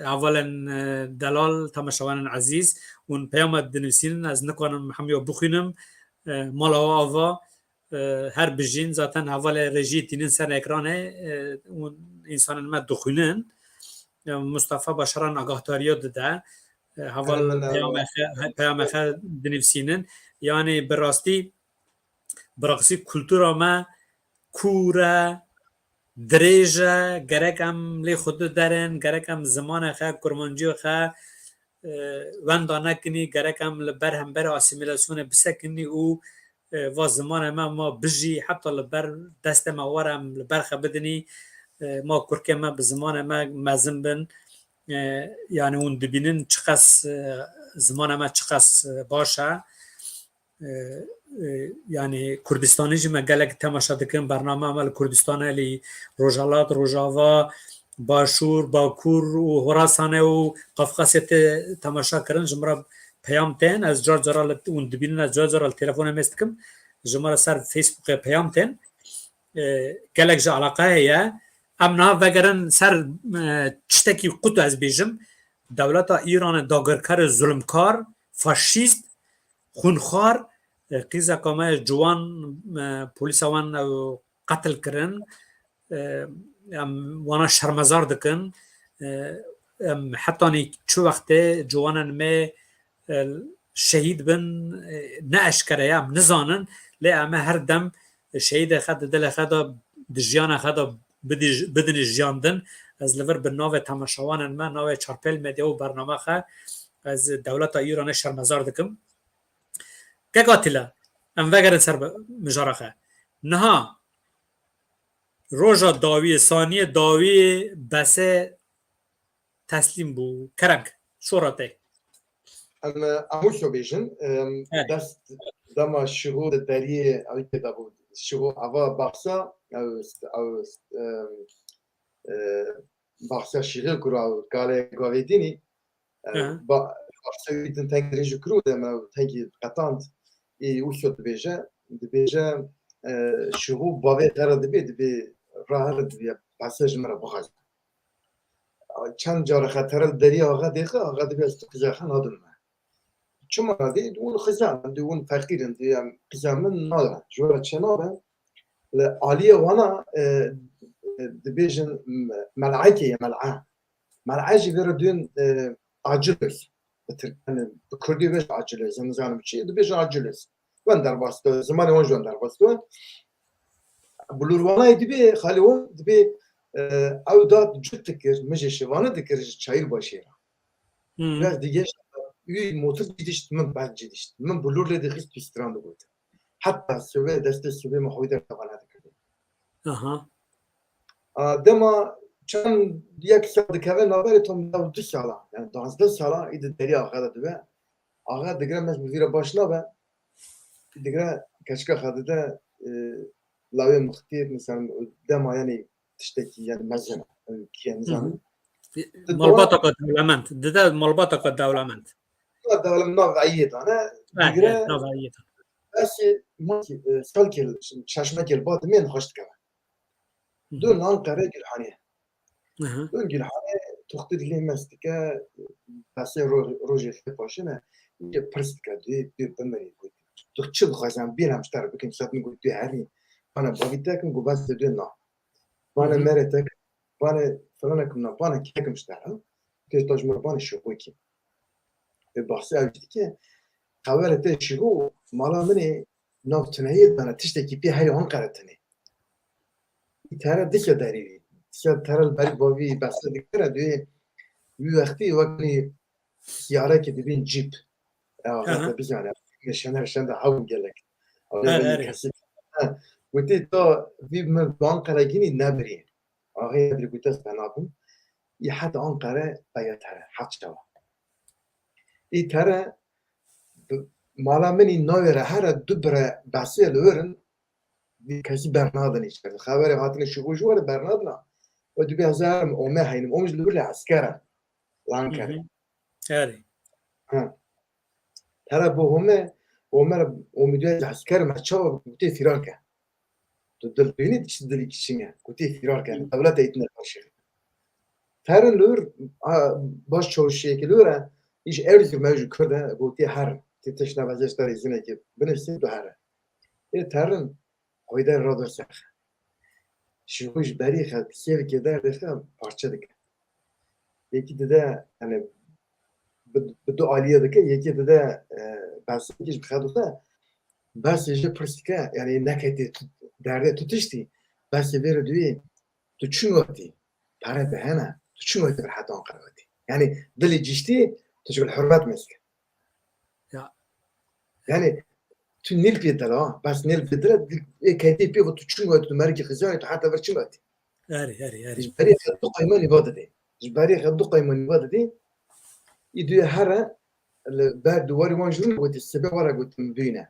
hevalên, e, delal, temaşevanên ezîz, hûn peyama dinivîsînin, ez nikanim hemiya bixwînim, e, mala we ava, e, her bijîn, zaten hevalê rejiyê tînin ser ekranê, e, hûn însanên me dixwînin. E, Mustafa Başaran agahtariya dide, e, heval Erê, min, e, peyama xe-, peyama xe dinivîsînin. Yani bi rastî, bi rastî kultura me kûr e, dirêj e, gerek em lê xwe biderin, gerek em zimanê xwe, kurmanciyê xwe, e, wenda nekinî, gerek em li ber hemberê asîmîlasyonê bisekinî û, e, va zimanê me ma bijî, heta li ber destê me were em li ber xwe bidinî, e, ma kurkê me bi zimanê me mezin bin. E, yani hûn dibînin çiqas, e, zimanê me çiqas, e, baş e. E, e, yani Kurdistanî jî me gelek temaşe dikin. Bername me li Kurdistanê, li Rojhilat, Rojava, Başûr, Bakur û Horasanê û Qafqasê te temaşe kirin. Ji min re peyam tên. Ez car cara li, hûn dibînin, ez car cara li telefonê mêz dikim. Ji min re ser Facebookê peyam tên. E, gelek ji eleqe heye. Em niha vegerin ser, e, tiştekî qut ez bêjim. Dewleta Îranê dagirkerê zulmkar, faşîst, xûnxwar, e, qîzeka me ciwan, e, polîsa wan ew qetil kirin. E, em wana şermezar dikin. E, em hetanî çi wextê ciwanên me, e, şehîd bin, e, ne eşkere ye, em nizanin. Lê em ê her dem şehîdê xwe di dilê xwe de, di jiyana xwe de bidî-, bidinî jiyandin. Ez li vir bi navê temaşewanên me, navê Çarpêl Medya û bernama xwe, ez dewleta Îranê şermezar dikim. Kek Atîla, em vegerin ser bi-, mijara xwe. Niha roja dawiyê, saniyê dawiyê Besê teslîm bû. Kerem ke, şora te. Em, em wisa bêjin, em, Evet. Dest dema şiho di deriyê ew tê de bû. Şiho ava baxsa, ew, ew, em, e, baxsa şiho kura û kalê gavê dînî, e, Hı. ba-, baxsa wî din teng dirêj kiro de me tengî qetand. Ê wisa dibêje, dibêje, e, şiho bavê xera dibê, dibê rahere dibê, behsa ji me re bixwaze. Çend cara xetere li deriyê axa dêxe, axa dibê ez tu qîza xwe nadim me. Çima nadê? Di hûn xiza, di hûn feqîr in, di em qîza min nade. Ji we re çi nabe? Li aliyê wana, e, e, dibêjin me-, mel'ekê ye, mel'e. Mel'e jî vê re duyên, e, acilöz. Bi tirk, yani, bi kurdî bêje acilöz, ez nizanim çi ye, dibêjin acilöz. wan derbas dibe, zimanê wan ji wan derbas dibe. Bilûrvanayê dibê, xalê wan dibê, e, ew da cût dikir, min jê şivane dikir ji Çayîrbaşê re. Hmm. Biraz digeşt, wî motir cî dişt, min bel cî dişt. Min bilûr lê dixist, wî stran digot. Heta sibê, destê sibê min xwî derdevana dikir. Aha. A, dema çend yek sal dikeve navberê, tam da du sala, yani duwazdeh sala, î di derya axa de dibe. Axa digre, me ji vî re baş nabe. Digre keçika xwe dide, e, lawê mixtîr, mesela dema, yani tiştekî, yani mezin, yani kî, yani Hı hı. zanim. Di Malbata dolan- ka dewlemend. Dide malbata ka dewlemend. Dewlemend nav eyê dane. He, digre he, nav eyê dane. Esê makî, e, salkê, şeşmekê li ba dimên xweş dikeve. Hı hı. Dûn Anqere Gülhane. Hı hı. Dûn Gülhane tuxtir lê mest dike, besê ro-, rojê xê paşine, yê pirs dike, dê, dê bimirî, got. Tu çi dixwazin, bîr em ji te re bikin, sed min got, dê herî. Bana bavî tekin, got, bes dê na. Bana Hı hı. mere tek, bana filanekim na, bana kekim ji te re. Tê ta ji min bana şoqokî. Ê, bahsê ew jî dike, qewere te şigo, mala min ê nav tuneyê dane, tiştekî pê herî Anqere tune. Tere dike derî wî. Dike tere li berî bavî behse dikire, duyê wî wextî wek nî siyarekê dibîn cîp. Ew Aha. te bizane, şener şenda hewin gelek. Ew Her, belî her. kesî. Ha, gotî to vî min bi Anqere gînî nebirî. Axê Edrî gote, ez fena bûm. Î heta Anqere peya tere, heft şewa. Î tere bi-, mala min î navê re here du bire behsê li wir in, vî kesî bernadin îçer. Xeberê hatinê şigo ji were bernadina. Û dibê ez herim ome heynim. Om ji li wir lê esker e. Li Anqerê. Hı hı. Erê. Ha. Tere bo Home, Omer, Omîdiyê esker me çawa gotê fîrar ke. Tu dil bînî çi dilî kiçî me. Gotê fîrar ke. Hı. Dewlete îtine karşı. Terin lur, a, baş çawşiyekî lur e, îş Erzurum ew jî Kurd e, gotê her. Ti tişt nebeze ji te rê zinekê binivîsî tu here. Ê terin, Haydar rado serxe. Şigo ji berî xe, sêvikê derdê xe parçe dike. Yekî dide, yani, bi, bi du aliyê dike, yekî dide, e, behsê yekî ji bi xe dixwe, behsê jê pirs dike, yani, neketê tu, derdê tu tiştî, behsê vê re duyê, tu çi hatî? Pere te hene, tu çi hatî bi heta Anqara hatî? Yani, dilê cîştî, tu ji bil hurmet mezge. Ya. Yani, tu nêl pê dila, bes nêl pê dila, ê kedê pê ve tu çi hatî, tu merikî xizanê, tu heta ver çi hatî? Erê, erê, erê. Ji berê xe du qeymanî va didê. Ji berê xe du qeymanî va didê. Î duyê here, li ber duwarî wan jû gotî, sibê were gotin bîne.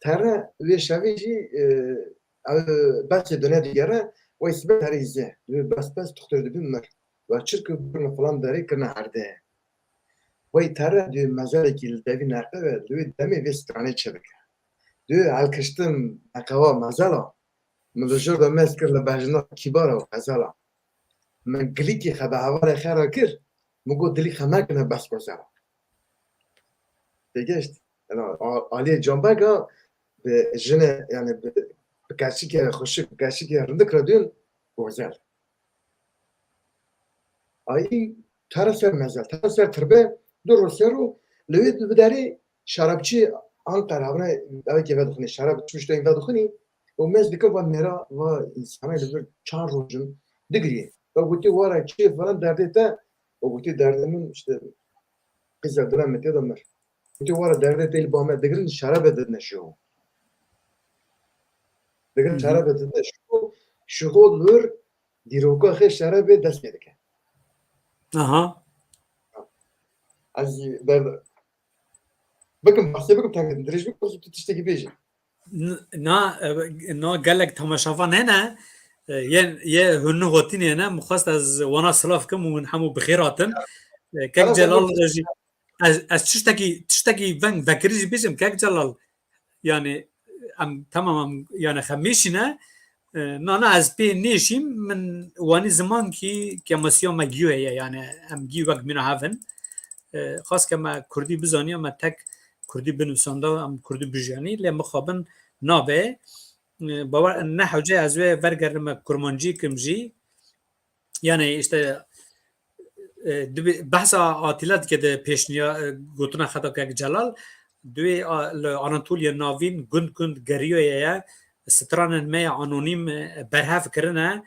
Tere wê şevê jî, e, ew behsê dune digere, wey sibê terî zê. Dibê bes bes tuxtir dibî mir. Ve çirkî birine filan derê kirine herde. Wey tere dibê mezelekî li devî neqe ve, li wê demê vê stranê çi bike. Dibê elkiştin neqewa mezela. Min li jor de mez kir li bejna kîbara û xezela. Min gilîkî xe bi hevalê xe re kir, min got dilî xe mekine bes xwezela. Têgeşt. Yani, a-, aliyê Canbega bi jinê, yani bi, bi keçikê xweşik, bi keçikê rindik re dûn gozel. Ayî tere ser mezel, tere ser tirbe, du roj ser û li wê bi derê şerabçî Anqara, evne, evekê vedixwînî, şerab çi tiştên vedixwînî, û mez dike va mêra, va însanê li vir çar roj in, digirî. Ve gotî, wara çi falan derdê te? Ve gotî, derdê min işte qîza dila min tê de mir. Gotî, wara derdê te li ba me digirin, şerabê didine şigo. Digirin Hı hı. şerabê didine şigo, şigo li wir dîroka xê şerabê dest pê dike. Aha. Ez ber-, bikim, bahsê bikim, tek dirêj bikim, tu tiştekî bêjî. N-, na, e, na gelek temaşevan hene, e, yên, yê hûn nihotînê hene, min xwest ez wana silav kim û hûn hemû bi xêr hatin. E, Kek Helal Celal olsun. Jî, ez, ez tiştekî, tiştekî veng vekirî jî bêjim, Kek Celal. Yani, em, tamam, em, yani, xem mêşîne, e, na, na, ez pê nêşîm, min wanî ziman kî kemasiya me giyo heye, yani, em gî wek mîna hev in. E, xas ke me kurdî bizaniya, me tek kurdî binivîsanda, em kurdî bijiyanî, lê mixabin nabe. E, bawer ne hewce ez wê vergerime kurmancî kim jî. Yani, işte, e, dibi-, behsa Atîla dike di pêşniya, e, gotina xeta Kek Celal. Divê a, li Anatoliya Navîn gund gund geriyoye ye. Stranên me ya anonîm, e, berhev kirine.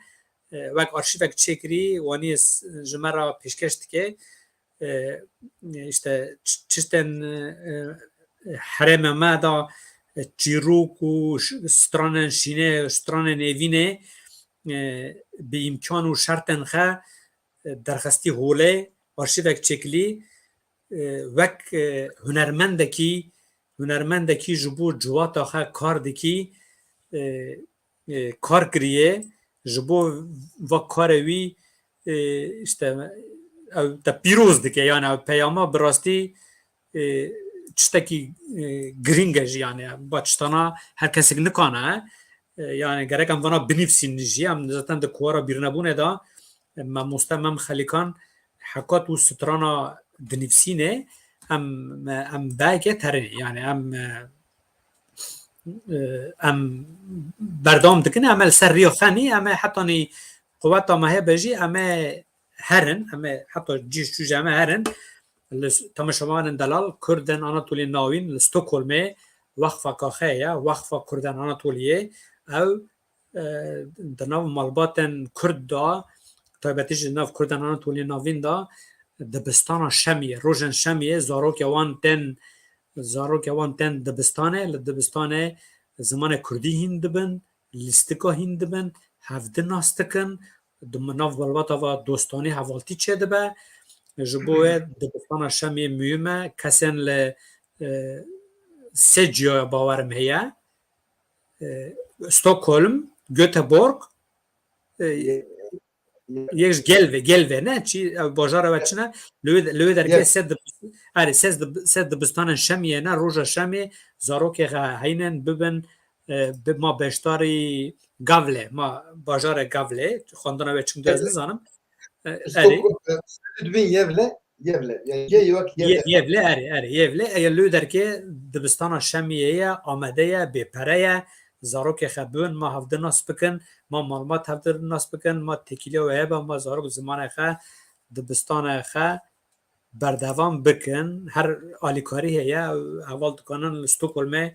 E, wek arşîvek çêkirî, wanî s-, ji me re pêşkeş dike. E, işte ç-, çiştên, e, e, herêma me de, e, çîrok û ş-, stranên şînê, stranên êvînê, e, bi îmkan û şertên xe, e, derxistî holê, arşîvek çêkilî, e, wek, e, hunermendekî, hunermendekî ji bo civata xwe kar dikî, e, e, kar kiriye, ji bo va karê wî, e, işte, ew te pîroz dike, yani ew peyama bi rastî, e, tiştekî, e, girîng e jî, yani ba tiştana her kesek nikane, e, yani gerek em vana binivsîn jî, em zaten di kuwara bîrnebûnê de, e, mamoste Mem Xelîkan heqat û strana dinivsînê, em, em belkê terê, yani em, e, e, em berdewam dikin, em ê li ser riya xenî, em ê hetanî quweta me hebe jî, em ê herin, em ê heta cî çû jî em ê herin. Li s-, temaşevanên delal, Kurdên Anatoliyê Navîn li Stockholmê wexfeka xwe ye, Wexfa Kurdên Anatoliyê. Ew, e, di nav malbatên Kurd de, taybetî jî di nav Kurdên Anatoliyê Navîn de, dibistana şemiyê, rojên şemiyê, zarokê wan tên, zarokê wan tên dibistanê, li dibistanê zimanê kurdî hîn dibin, lîstika hîn dibin, hevdi nas dikin, di nav malbata ve dostanî hevaltî çêdibe. Ji bo wê dibistana şemiyê muhîm e. Kesên li, e, sê ciyaya bawerim heye. E, Stockholm, Göteborg, e, yek ji Gelve, Gelve ne? Çi, ev bajara we çi ne? Li wê, li wê derkê Gelve. Sê dib-, erê, sê dib-, sê dibistanên şemiyê ne, roja şemê, zarokê xe heynin bibin, e, bi ma beşdarî Gavle, ma bajarê Gavle, xwendina wê çi min dû ez nizanim. E, erê. Stockholm, e, dibin Yevle, Yevle. Yani ye yok Ye-, Yevle. Yevle, erê, erê, Yevle. Eya li wê derkê dibistana şemiyê ye, amade ye, bêpere ye. Zarokê xe bibin, ma hevdi nas bikin, ma malmat hevdi nas bikin, ma têkiliya we hebe, ma zarok zimanê xe, dibistanê xe berdewam bikin. Her alîkarî heye, heval dikanin li Stockholmê,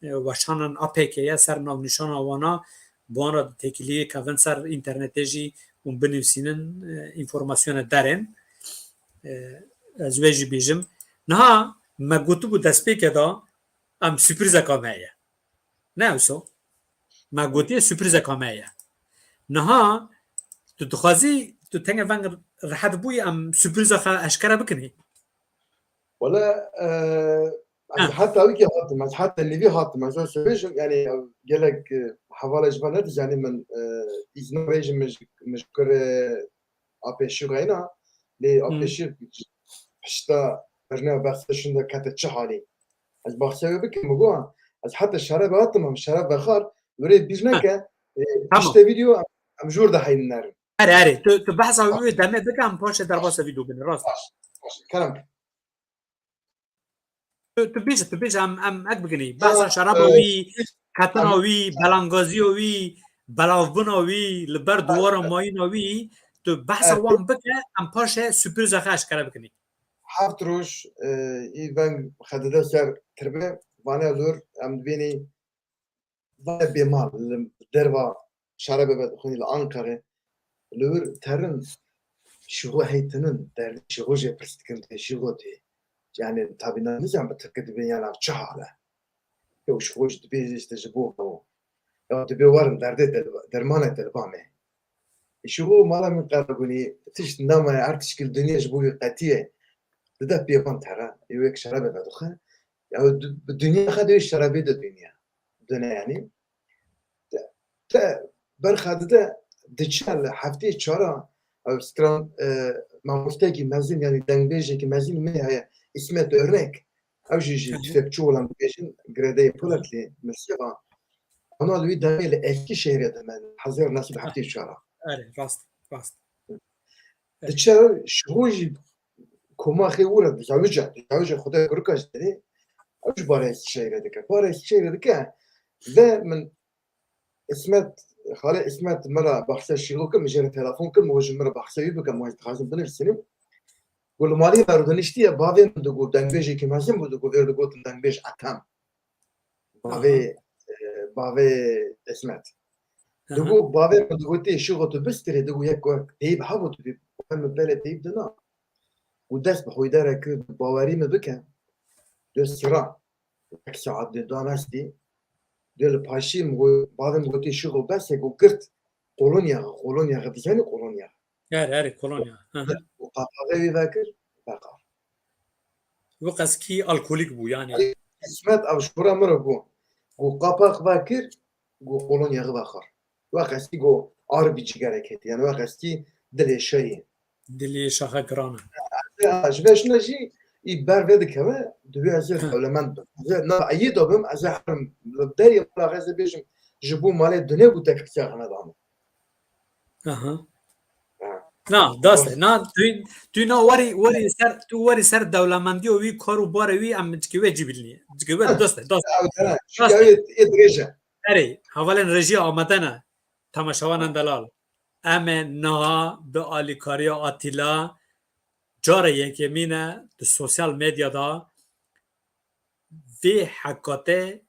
e, weşanan A P K ye, ser navnîşana wana, bi wan re têkiliyê kevin ser înternetê jî û binivîsînin, e, înformasyonê derên. E, ez wê jî bêjim. Niha me gotibû destpêkê de em sürprîzeka me heye. Ne wisa? Me gotiye sürprîzeka me heye. Niha tu dixwazî, tu tenge veng rehet bûyî, em sürprîza xwe eşkere bikinî? Wala, e, ez Ha. heta wî ke hatim, ez heta nîvî hatim, ez wisa bêjim, yani, ev gelek, e, hevala ji van nedizanî min, e, îzna bêjim min ji, min ji kurê A P Ş reyna, lê Ha. A P Ş pişta berneya behsa şûnde kete çi halî. Ez behsa wê bikim, min got, ez heta şerebe hatim, em şereb vexwar, were bîr neke, e, Tamam. piştê vîdeo em, em jor de heynin nerin. Erê, erê, tu, tu behsa wî demê bike, em paşê derbasa vîdeo bine, rast e. Baş, baş, kerem. Tu, tu bêje, tu bêje, em, em ek bikinî. Ya, Behsa şeraba e, wî, ketina em wî, belangaziya wî, belavbûna wî, li ber Ha, diwara ha. mayîna wî, tu behsa Ha, wan bike, em paşê sürprîza xwe eşkere bikinî. Heft roj, e, î veng xedide ser tirbe, vane lor, em dibênî vane bêmal, li derva şerebe vedixwînî li Ankarê, li wir terin şîxo heytinin, derdê şîxo jê pirs dikin, dê şîxo dê. Yani, tabi, na nizam bi tirkî dibê, yani, ev çi hal e? Ew şîxo jî dibê, işte, ji bo ew. Ya dibê werin derdê te li ba-, dermanê te li ba me. Şîxo mala min qeragunî, tişt namaye, her tişkî li dinya ji bo wî qetiye. Dide pêvan tere, ew yek şerebe vedixwe. Ya du-, bi dinya xwe dê şerebê de dinya. Dine yani. Te, te berxa dide diçe li heftê çara, ew stran, e, mamostekî mezin, yani dengbêjekî mezin min heye, İsmet Örnek. Ew jî, jî Hı hı. tüfekçi olan dibêjin, Gredeyê Polat lê Mirseva. Ama li wî demê li Eskişehir'e de me, hezar neh sed heftê çar. Erê, rast, rast. Diçe şîxo jî koma xê wira dizawica, dizawica xwe de kurika jî derê, ew jî barê Eskişehir'e dike. Barê Eskişehir'e dike ve min İsmet, xalê İsmet min re behsa şîxo kir, min jê re telefon kir, min ji min re behsa wî bike, min dixwazim binivîsînim. Ku li malê me rûdiniştiye, bavê min digot, dengbêjekî mezin bû, digot, vê digotin dengbêj Ethem. Bavê, Aha. e, bavê Esmet. Aha. Digot, bavê min digot, tê şixo tu bistirê, digot, yek ku teyb hebû tu bî, bavê min belê teyb dina. Û dest bi Hoyderê kir, bawerî min bike. Dest sira. Yek saet dê danestî. Dê li paşî min got, bavê min gotê şixo bes e, got girt. Kolonya, kolonya, dizanî kolonya. Erê, erê, kolonya. Hı hı. Û qapaxê wî vekir, veqar. Wek eskî alkolîk bû yani. Qismet ev ji xwe re min re bû. Got qapax vekir, got kolonya xwe vexar. Wek eskî got ar bi cigere ketî. Yani wek eskî dilê şehî. Dilê şaxa giran e. Ya, ji vê şûna jî î ber vê dikeve, divê ez ê Hı. dewlemend bim. Ez ê na eyî de bim, ez ê herim li derê mala ez ê bêjim, ji bo malê dunê bû te qisya xwe nedame. Aha. Ha. Na, dest e. Na, tu, tu na werî, werî ser, tu werî ser dewlemendiyo wî, kar û barê wî em cikê wê cî bilîne. Cikê wê dest e, dest e. Ya, ya, Dest e. Ê, ê dirêj e. Erê, hevalên rejîya amade ne. Temaşevanên delal. Em ê niha bi alîkariya Atîla cara yekemîn e di sosyal medya de vê hekatê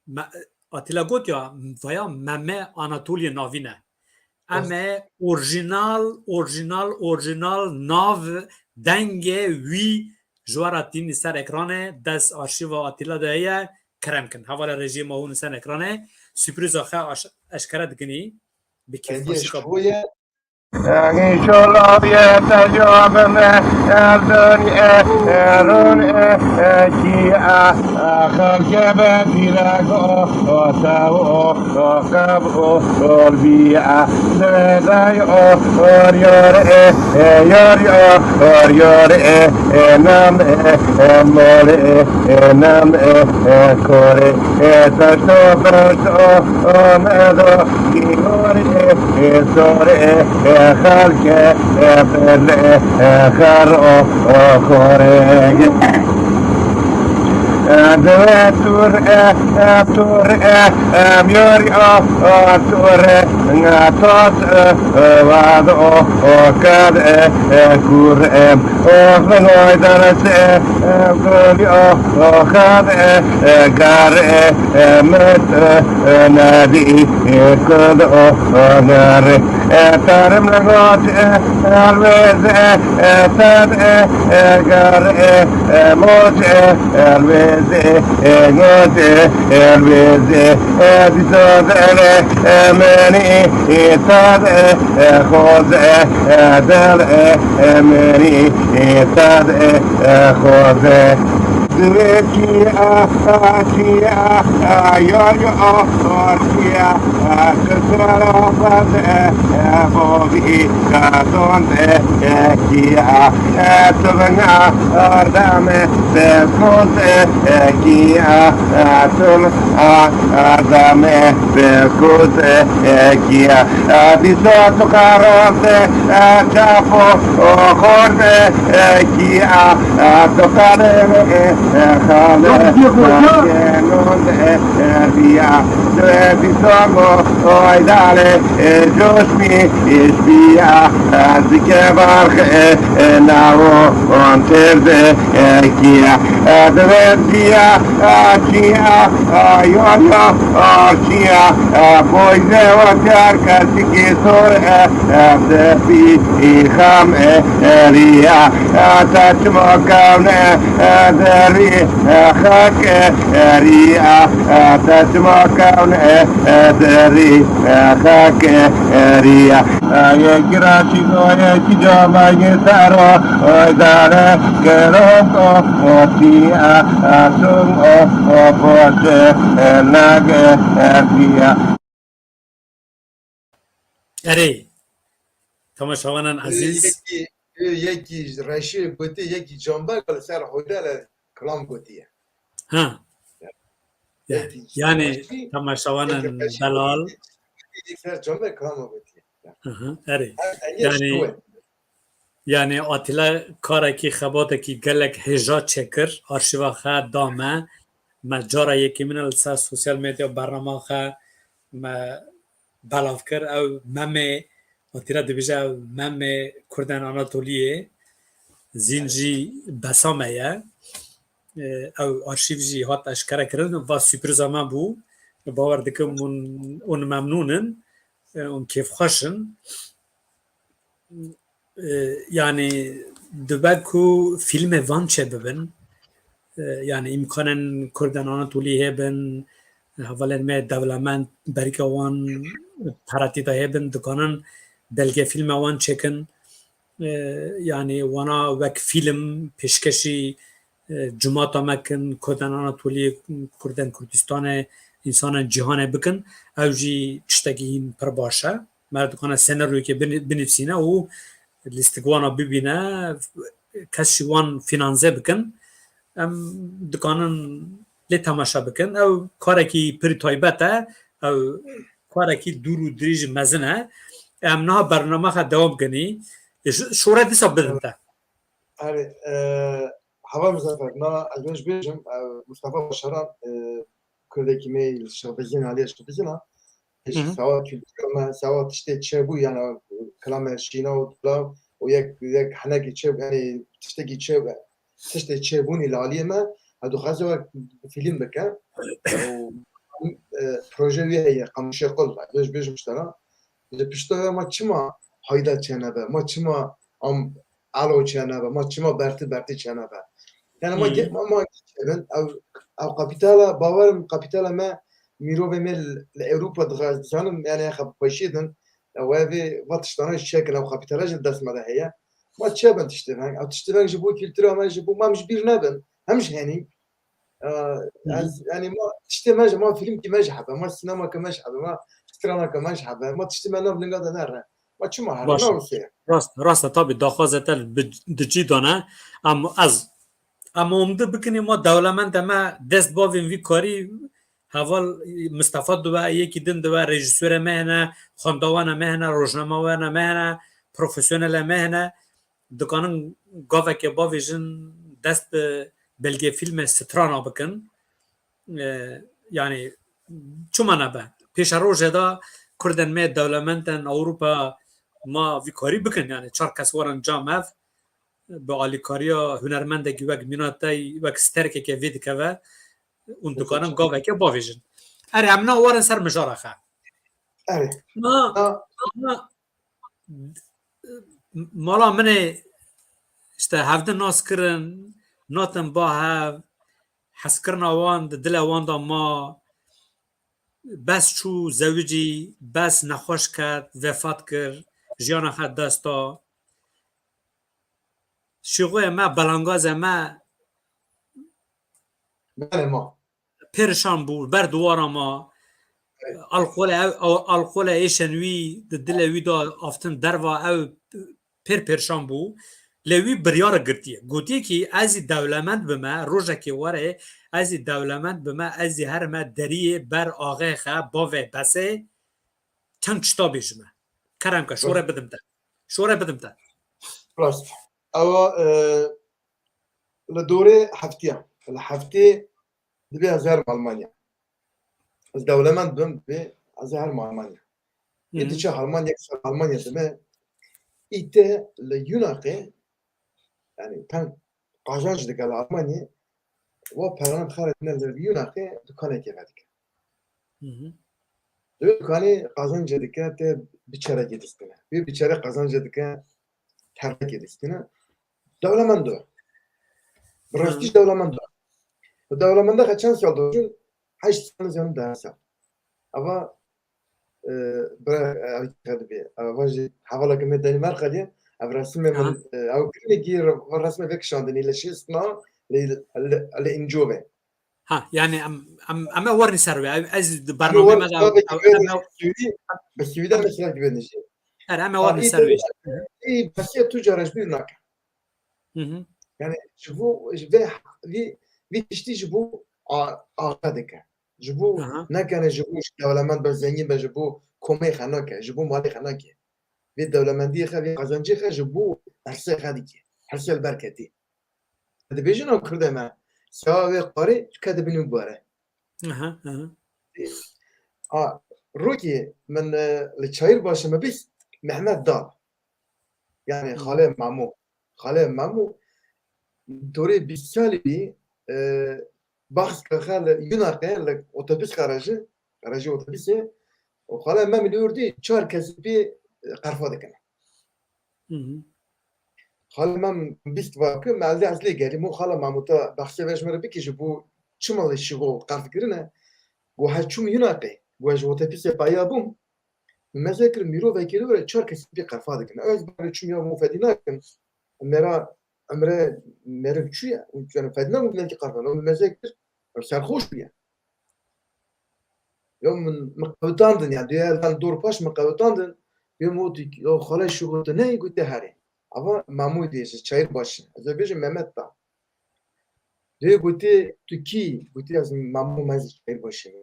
me, Atîla got ya, vaya Meme Anatoliyê navîn e. Em ê orjinal, orjinal, orjinal nav dengê wî ji we re tînî ser ekranê, dest arşîva Atîla de heye, kerem kin. Hevalê rejiyê me hûn ser ekranê, sürprîza xwe aş-, eşkere dikinî. Bi kêfxweşî qebûl. Înşallah bê tecabime erdon e, erun e, e, ki e, e, xelke be direk o, o, tav o, o, xab o, olbiye, dere o, or yar e, e, yar ya, or yar e, e, nam e, e, mor e, e, nam e, e, kor e, e, taşto berto, o, medo, ki or e, e, sor e, e, xelke, e, bel e, e, xer o, o, xor e. Deve tur e, e, tur e, e, miyori o, o, tur e, nga tot e, e, vad o, o, kad e, e, kur e, o, venoy daras e, e, goli o, o, kad e, e, gar e, e, met e, e, nadi e, kud o, o, gar e. E, tarim le got e, alvez e, e, tad e, e, gar e, e, mot e, alvez e, e, got e, alvez e, e, dizod e, e, meni e, tad e, e, xoz e, e, del e, e, meni e, tad e, e, xoz e. Divê çiya, çiya, yar ya, çiya, kızlara bende, bobi kazonde, kiya, tüvena, ardame, bekonde, kiya, tüm, ardame, bekonde, kiya. Dîsa tu qarande, çapo, xorde, kiya, tu qarê, xale, genonde, riya, dîsa go, oydale, coşmi, işbiya, zike barxe, navo, on terde, kiya, dve diya, kiya, yona, arkiya, boyze, vatyar, kasikê sor, Evde bî îxam e eriya, te çima kewne derî, xak e eriya, te çima kewne derî, xak e eriya. Yekî raşî goye ki cama ye sero, oy dare kerok o, o tiya, atung o, o poçe, nage eriya. Erê, temaşevanên ezîz. Yekî, yekî reşî gotî, yekî camber li ser Hoyder re kilam gotiye. Ha. Yekî yani reşî, temaşevanên yekî reşî delal. Gotî, yekî ser camber kilam gotiye. Hı hı, erê. Yani, yani Atîla karekî, xebatekî gelek hêja çêkir, arşîva xwe da me. Me cara yekemîn e li ser sosyal medya bernama xwe me belav kir. Ew Memê, Atîla dibêje ew Memê Kurdên Anatoliyê. Zîn jî besa me ye. E, ew arşîv jî hat eşkere kirin. Va sürpriza me bû. Bawer dikim hûn, hûn memnûn in, e, hûn kêfxweş in. E, yanî dibe ku fîlmê van çêbibin. E, yanî îmkanên Kurdên Anatolî hêbin, hevalên me dewlemend berîka wan peretî de hêbin, dikanin belgefîlme wan çêkin. E, yanî wana wek fîlm pêşkeşî, e, cimata me kin, Kurdên Anatolî, Kurdên Kurdistanê, însanên cîhanê bikin, ew jî tiştekî hîn pir baş e. Meriv dikane senaryoyekê binî-, binivîsîne û lîstikwana bibîne, kes jî wan fînanse bikin. Em dikanin lê temaşe bikin. Ew karekî pir taybet e, ew karekî dûr û dirêj mezin e. Em niha bernamexa dewam bikin. Ê, ş-, şore dîsa bidin te. Erê, e, Heval Muzaffer, na ez wê ji bêjim, e, Mustafa Başaran, e, Kurdekî me li Şixbizîn, aliyê Şixbizîn a. Hı hı. Sawa kültüra me, sawa tiştê çêbû, yani, kilame şîna û dula û yek, yek henekî çêbû, yani, tiştekî çêbû, tiştê çêbûnî li aliyê me, ez dixwazim wek fîlm bike. Û, e, proje wî heye, Qamişê Qul, ez wê ji bêjim ji te re. Ji pişta ve ma çima hayda çênebe, ma çima am alo çênebe, ma çima berti berti çênebe. Yani ma, hı, ge-, ma, ma çêbin, ew, ew kapitala, bawerim kapitala me, mirovê me li, li Ewropa dixa-, dizanim, yani xepaşî din, ew ê vê va tiştana jî çêkin, ew kapitala jî dest me de heye. Ma çêbin tiştê veng, ew tiştê veng ji bo kultura me, ji bo ma em ji bîr nebin, hem ji henî. E, hı hı, ez, yani ma tiştê me ji, ma fîlmkî me ji hebe, ma sînemake me ji hebe, ma stranake me ji hebe, ma tiştê me nav linga de nere. Ma çima here? Baş e. Nawusê. Rast, rast e, tabî daxwaze te bi, di cî de ne. Em ez, em umdî bikinî ma dewlemendê me dest bavên vî karî, heval Mistefa dibe, yekî din dibe, rejîsorê me hene, xwendawana me hene, rojnamewana me hene, profesyonelê me hene. Dikanin gaveke bavêjin dest bi belgefîlmê strana bikin. E, yani çima nebe? Pêşerojê de Kurdên me dewlemendên Ewropa ma vî karî bikin. Yani çar kes werin cem ev, bi alîkariya hunermendekî wek mîna te, wek sterkeke vê dikeve, hûn dikanin gaveke bavêjin. Erê, em na werin ser mijara xe. Erê. Na, na, mala min ê, işte, hevdin nas kirin, natin ba hev, hezkirina wan di dilê wan de ma, bes çû zewicî, bes nexweş ket, vefat kir, jiyana xwe dest da. Şîxoyê me, belangazê me, Belê ma. Pêrişan bû, ber diwara ma. Evet. Alqolê ew, ew, alqolê êşên wî di dilê wî de aftin derva, ew pêr pêrişan bû. Lê wî biryara girtiye. Gotiye ki ez ê dewlemend bime, rojekê were, ez ê dewlemend bime, ez ê herime deriyê ber axê xe, bavê besê, çend tişta bêjime. Kerem ke, şore bidim te. Şore bidim te. Rast. Ewa, e, li dorê heftiya. Li heftê dibê ez herim Almanya. Ez dewlemend bim, dibê ez herim Almanya. Hı hı. Yê diçe Almanya, Almanya dime. Îte li Yunaqê, yani, ten qazanç dike li Almanyê, wa peran xeretine li Yunaqê dukanekê vedike. Hı hı. Di wê dukanê qazancê dike, tê biçerekê distine. Wê biçere qazancê dike, terekê distine. Dewlemend o. Bi rastî dewlemend o. Bi dewlemenda xwe çend sal dojin? Heşt sal, zanim deh sal. Ava, e, bira, e, ev dibê. Ava jî hevaleke me Danimarka diye. Ev resimê min, e, ew kirinekî re-, resmê vekişandinî li şêst na, li, li, li Encovê. Ha, yani em, em, em ê werin ser wê. Ez di bernameyê me de, em, em, em, bi Swîdî, bi Swîdî em ê ser dibêne jî. Her em ê werin ser wê. Ê, besiya tu cara ji bîr nake. Hı hı. Yani ji bo, ji vê, vî, vî tiştî ji bo a-, axa dike. Ji bo, aha, nekene ji bo dewlemend be, zengîn be, ji bo komê xwe nake, ji bo malê xwe nake. Vê dewlemendiyê xwe, vê qazancê xwe ji bo ersê xwe dike. Ersê li ber ketî. Dibêjin ew Kurdê me, sewa wê qarê kete bin û bare. Aha, aha. A, rokê min, e, li Çayırbaşı me bîst Mehmet Dal. Yani, hı, xalê Memo. Xalê Memo, Dorê bîst salî bî, e, baxs ke xe li Yunaqê, li otobus qarajî, qarajî otobusê, û xala Mem li wir dî çar kesî pê, e, qerfa dikine. Hı hı. Xala Mem bîst va ki, me ez lê, ez lê gerî, mo xala Mem, ta baxsê ve ji me re bikî, ji bo çima lê şigo qerf kirine? Go her çûm Yunaqê, go ez ji otobusê paya bûm, meze kir, mîrovekî li wir e, çar kesî pê qerfa dikin. Ez bar çûm ya mo fedî nakin. Mera emre meriv çûye, û yani fedî nabû, belkî qerfa. Min meze kir, serxoş bûye. Ya min, min qewitandin, yani, diye eldan dor paş min qewitandin. Diye min gotî, ya xalay şigo tu neyê? Gote herê. Ava Mamoy diye ji Çayırbaşı. Ez ê bêjim Mehmet da. Diye gote tu kî? Gote ez Mamo, me zî Çayırbaşı.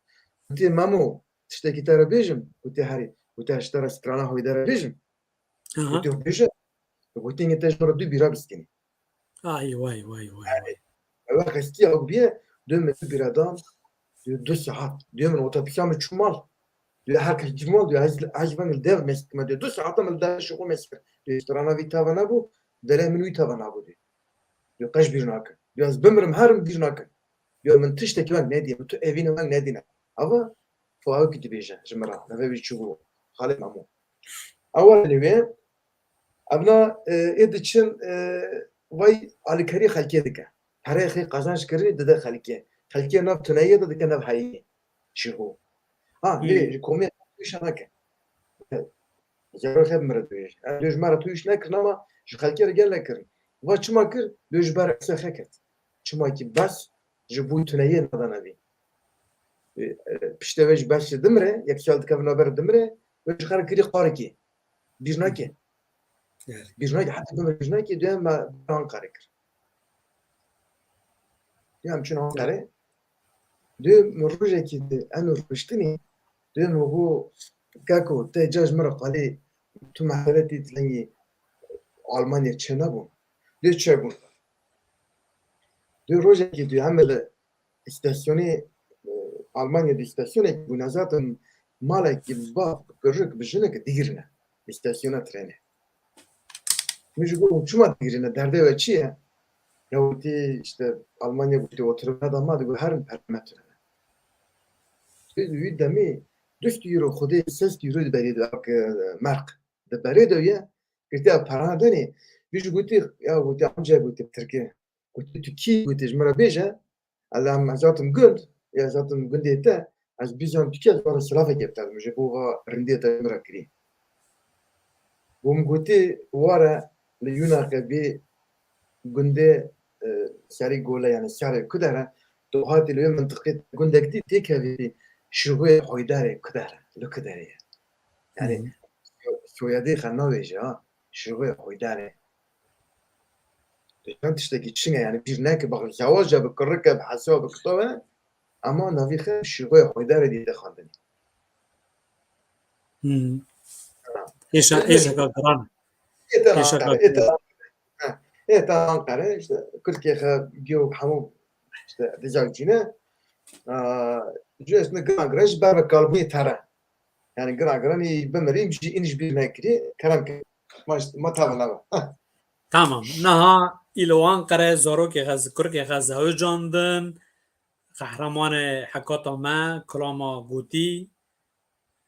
Gote Mamo, tiştekî te re bêjim? Gote herê. Gote ez ji te re strana Hoydere bêjim? Aha. Gote bêje. Gote hingê te ji min re du bîra biskinî. Ay, vay, vay, vay, vay. Ew xestiye ew biye, dê min du bîra dan, dê du saet. Dê min otobüsa min çû mal. Dê her kes çû mal, dê ez, ez veng li dev meskime, dê du saeta min li dev şiqo meskir. Dê strana vî tava nebû, derê min wî tava nabû dê. Dê qeş bîr nakin. Dê ez bimirim herim bîr nakin. Dê min tiştekî veng nedîye, min tu evîne veng nedîne. Ava, tu ew kî dibêje, ji min re, neve wî çi bû? Xalê Memo. Ew were li wê, evna, e, ê diçin, e, vay alîkarî xelkê dike. Pereyê xê qazanç kirinî dide xelkê. Xelkê nav tuneyê de dike nav heyî. Şigo. Ha, lê Hmm. ji komê wî şanake. Zero xeb min re dibêje. Em dê ji me re tu iş nekirin ama ji xelkê re gel nekirin. Va çima kir? Dê ji ber ese xeket. Çima ki bes ji bo tuneyê nadane vî. E, e, piştê ve ji bes ji dimre, yek sal dikevin naber dimre, ve ji xer kirî qarikî. Bîr nake. Evet. Bîr nake, heta bimre bîr nake, dê me Anqare kir. Ya em çûn Anqare. Dê min rojekî di em rûniştinî, dê min got, Keko, te ca ji min re qalê tu meheletî dilengî Almanya çênebûn. Dê çêbûn. Dê rojekî dê em li îstasyonê, e, Almanya dê îstasyonekî bûne, zaten malekî bi bav, bi kurik, bi jinik digirine îstasyona trênê. Min jî got, çima digirine, derdê we çi ye? Ya wî işte Almanya gotî oturma da ma, digot herin pere me tune. Wî demî du sed euro, xwedê sê sed euro di berê de, ak, e, merq di berê de ye, girtiya perana denê. Wî jî gotî, ya gotî, amca gotî bi tirkî. Gotî, tu kî? Gotî, ji min re bêje. Ela em, ez hatim gund, ya ez hatim gundê te, ez bîzan tu kî, ez were silavekê bi te bidim, ji bo va rindiyê te min re kirî. Bo min gotî, were li Yunaqê bê gundê, e, serî gole, yani serê kudere, tu hatî li wê mintiqê gundek dî têkevî, Şigoyê Hoyderê kudere, li kuderê ye. Yani, Hı hı. soyadê xwe navêje ha, Şigoyê Hoyderê. Dê çend tiştekî çin e, yani bîr neke, bak, zewaca bi kirike, bi hesaba, bi kitaba, ama navî xe Şigoyê Hoyderê dîte xwendinê. Hmm. Ha. Êşa, êşa ka giran. Êta Êşa Anqere, ka êta, ha, êta Anqere, işte, Kurkê xe, giyo, hemû, işte, dizak cîne. Aa, cüesini giran giran, ji ber ve kalbûyê tere. Yani giran giran, ê bimirî, jî, în jî bîr nekirî, kerem ke. Ma, ma tava lava. Tamam. Niha îlo Anqere, zarokê xe, kurkê xe zewicandin, qehremanê hekata me, kilama gotî.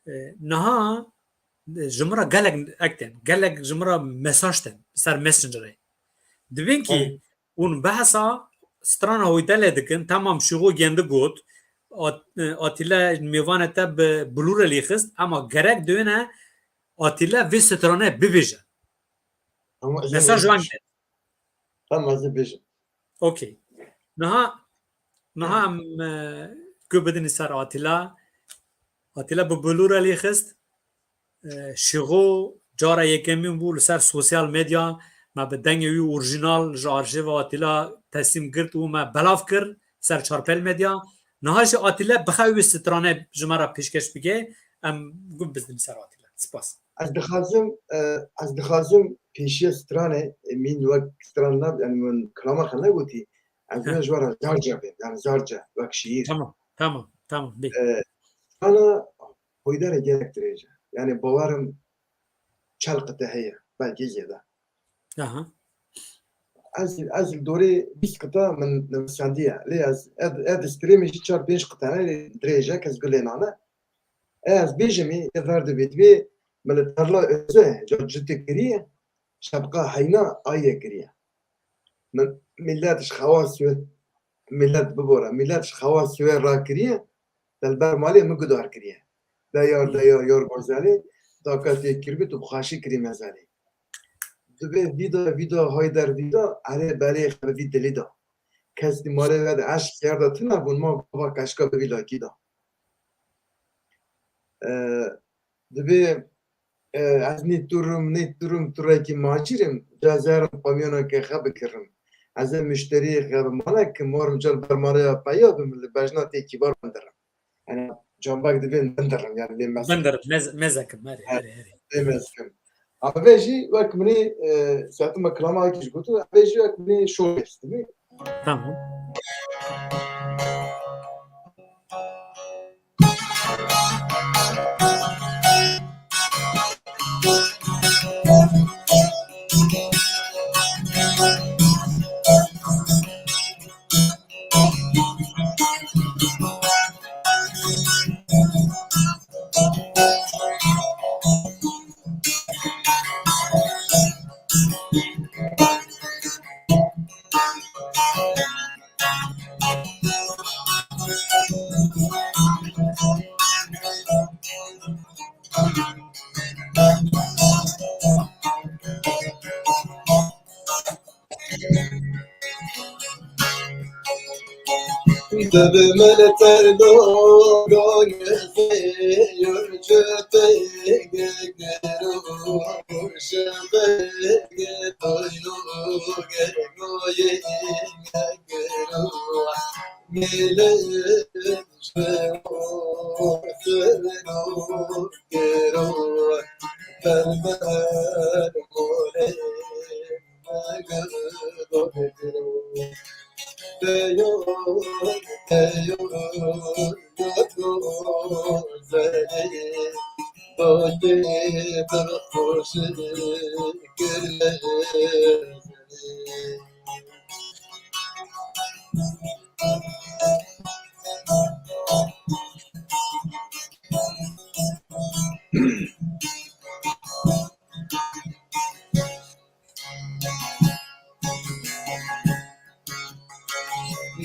E, niha, e, ji min re gelek ek tên, gelek ji min re mesaj tên, ser Messengerê. Dibên kî, Tamam. Hûn behsa strana Hoyderê dikin, tamam, Şigo gendi got, At-, e, Atîle mêvanê te bi bilûre lî xist, ama gerek dibêne Atîle vê strane bibêje. Ama ez ê Mesaj bêjim. Wan de. Tamam, ez ê bêjim. Okey. Niha, niha em, e, ku bidinî ser Atîla. Atîla bi bilûre lî xist. E, Şigo cara yekemîn bû li ser sosyal medya, me bi dengê wî orjînal ji arşîva Atîla teslîm girt û me belav kir ser Çarpel Medya. Niha jî Atîle bixe wî strane ji me re pêşkeş bike, em gund bizdin ser Atîle. Spas. Ez dixwazim, e, ez dixwazim pêşiya stranê, e, min wek stran ne, yani min kilama xwe negotî, ez Heh. Ji we re zarca bêm, yani zarca, wek şiîr. Tamam, tamam, tamam, bê. E, strana Hoyderê gelek dirêj e. Yani bawerim çel qite heye, belkî zêde. Aha. Ez, ez li dorê bîst qita min nivîsandiye. Lê ez, ez, ez destpêrê min jî çar pênc qita ne, lê dirêj e, kes gulê nane. Ez bêjimî, ê ver dibê, dibê min li tarla Oze, ca citê kiriye, şepqa heyna aye kiriye. Min, millet ji xewa Swêd, millet bibore, millet ji xewa Swêd rakiriye, te li ber malê min gudar kiriye. Dayar, dayar, yar gozelê, daka tê kiribî, tu bi xweşî kirî mezelê. Dibê vîda, vîda, hayder vîda, erê berê xevî dilî da. Kes di malê ve de eşq kerda tune bûn, ma bava keşka bivî lakî da. E, dibê, e, ez nê turim, nê turim, turekî macîrim, ca zerim qamiyona ke xe bikirim. Ez ê muşteriyê xe bimane ki morim cal bermane ya peya bim, li bejna tê kîbar bindirim. Yani, cambak dibê bindirim, yani lê mez. Bindirim, mez, mezekim, erê, erê, erê. Lê mez kim. Ama vê jî wek minê, e, saetim me kilama wekî ji gotin, vê jî wek minê şorê dibê. Tamam. Dibê min terdo goyê yurcutê gegero, şebege toyno gegoyê gegero. Mele şero, şero, gero, berber more.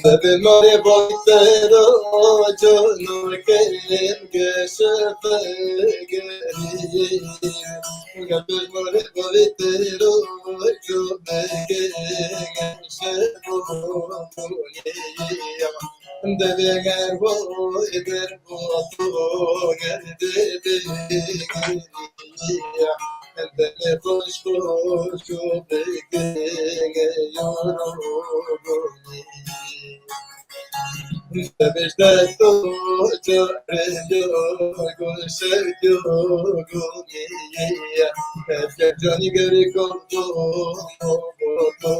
Dibê marê vay te ro cano kerim geşe vegerî. Dibê marê vay te ro cano kerim geşe vegerî. Dibê ger vay der bo to ger dibê Dibê xweş xweş û bêkenge yorûnî. Dibê dest û çarê yo, goşek yo, gunî. Ev canî gerî kom to, to, to, to,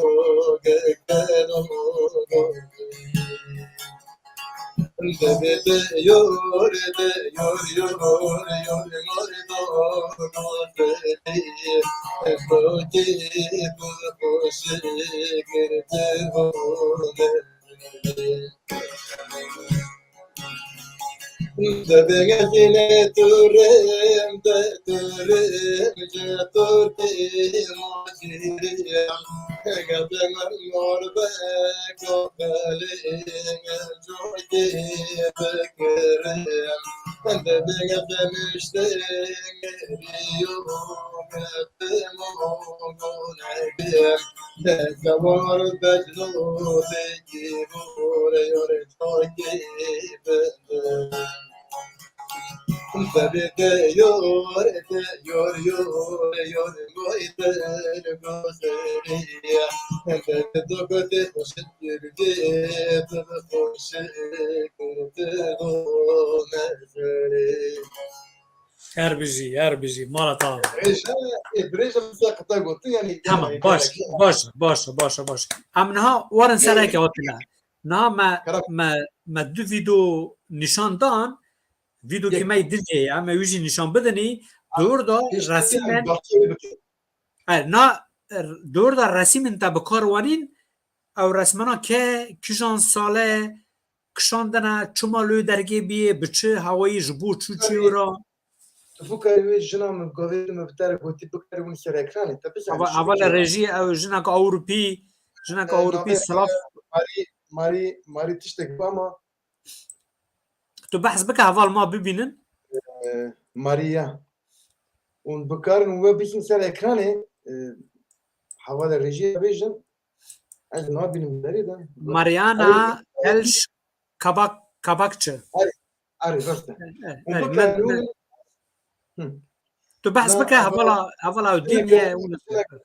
Her bijî, her bijî. Mala te ava. Dirêj e, ê, dirêj e, min se qita gotin, yanî, Tamam, yanî, baş, gerek yok. Baş, baş, baş, baş. Em niha werin sereke hatine. Niha me, Kara- me, me du vîdeo nîşan dan. Vîdeo ki Yek. Me dizê ya, me wî jî nîşan bidinî. Dur da Pêş resîmen. Bahçe wî bikin. E, na, dor de resîmên te bi kar wanîn, ew resmana ke kijan sale kişandine, çima li wê dergê bîyê, bi çi hawayî, ji bo çû çi wira? Tu bikarî wê jina min gavê min bi te re gotî bikarî hûn ser ekranê. Te bizanî Ava, şû ava li çi ye. Rejiyê ew jineka Ewropî, jineka Ee, Ewropî navê silav. Marî, Marî, Marî tiştek ba ma. Tu behs bike heval ma bibînin. Ee, Marî ya. Hûn bikarin we bîsin ser ekranê. Ee, hevalê rejiyê bêjin. Ez nabînim derê de. Mariana Elş Kabak, Kabakçı. Arê, arê, rast e. Evet, Hûn evet, bikarin me-, me- hûn Hı. Tu behs Na, bike ev, hevala, hevala ew jineke, dîn ye, jineke,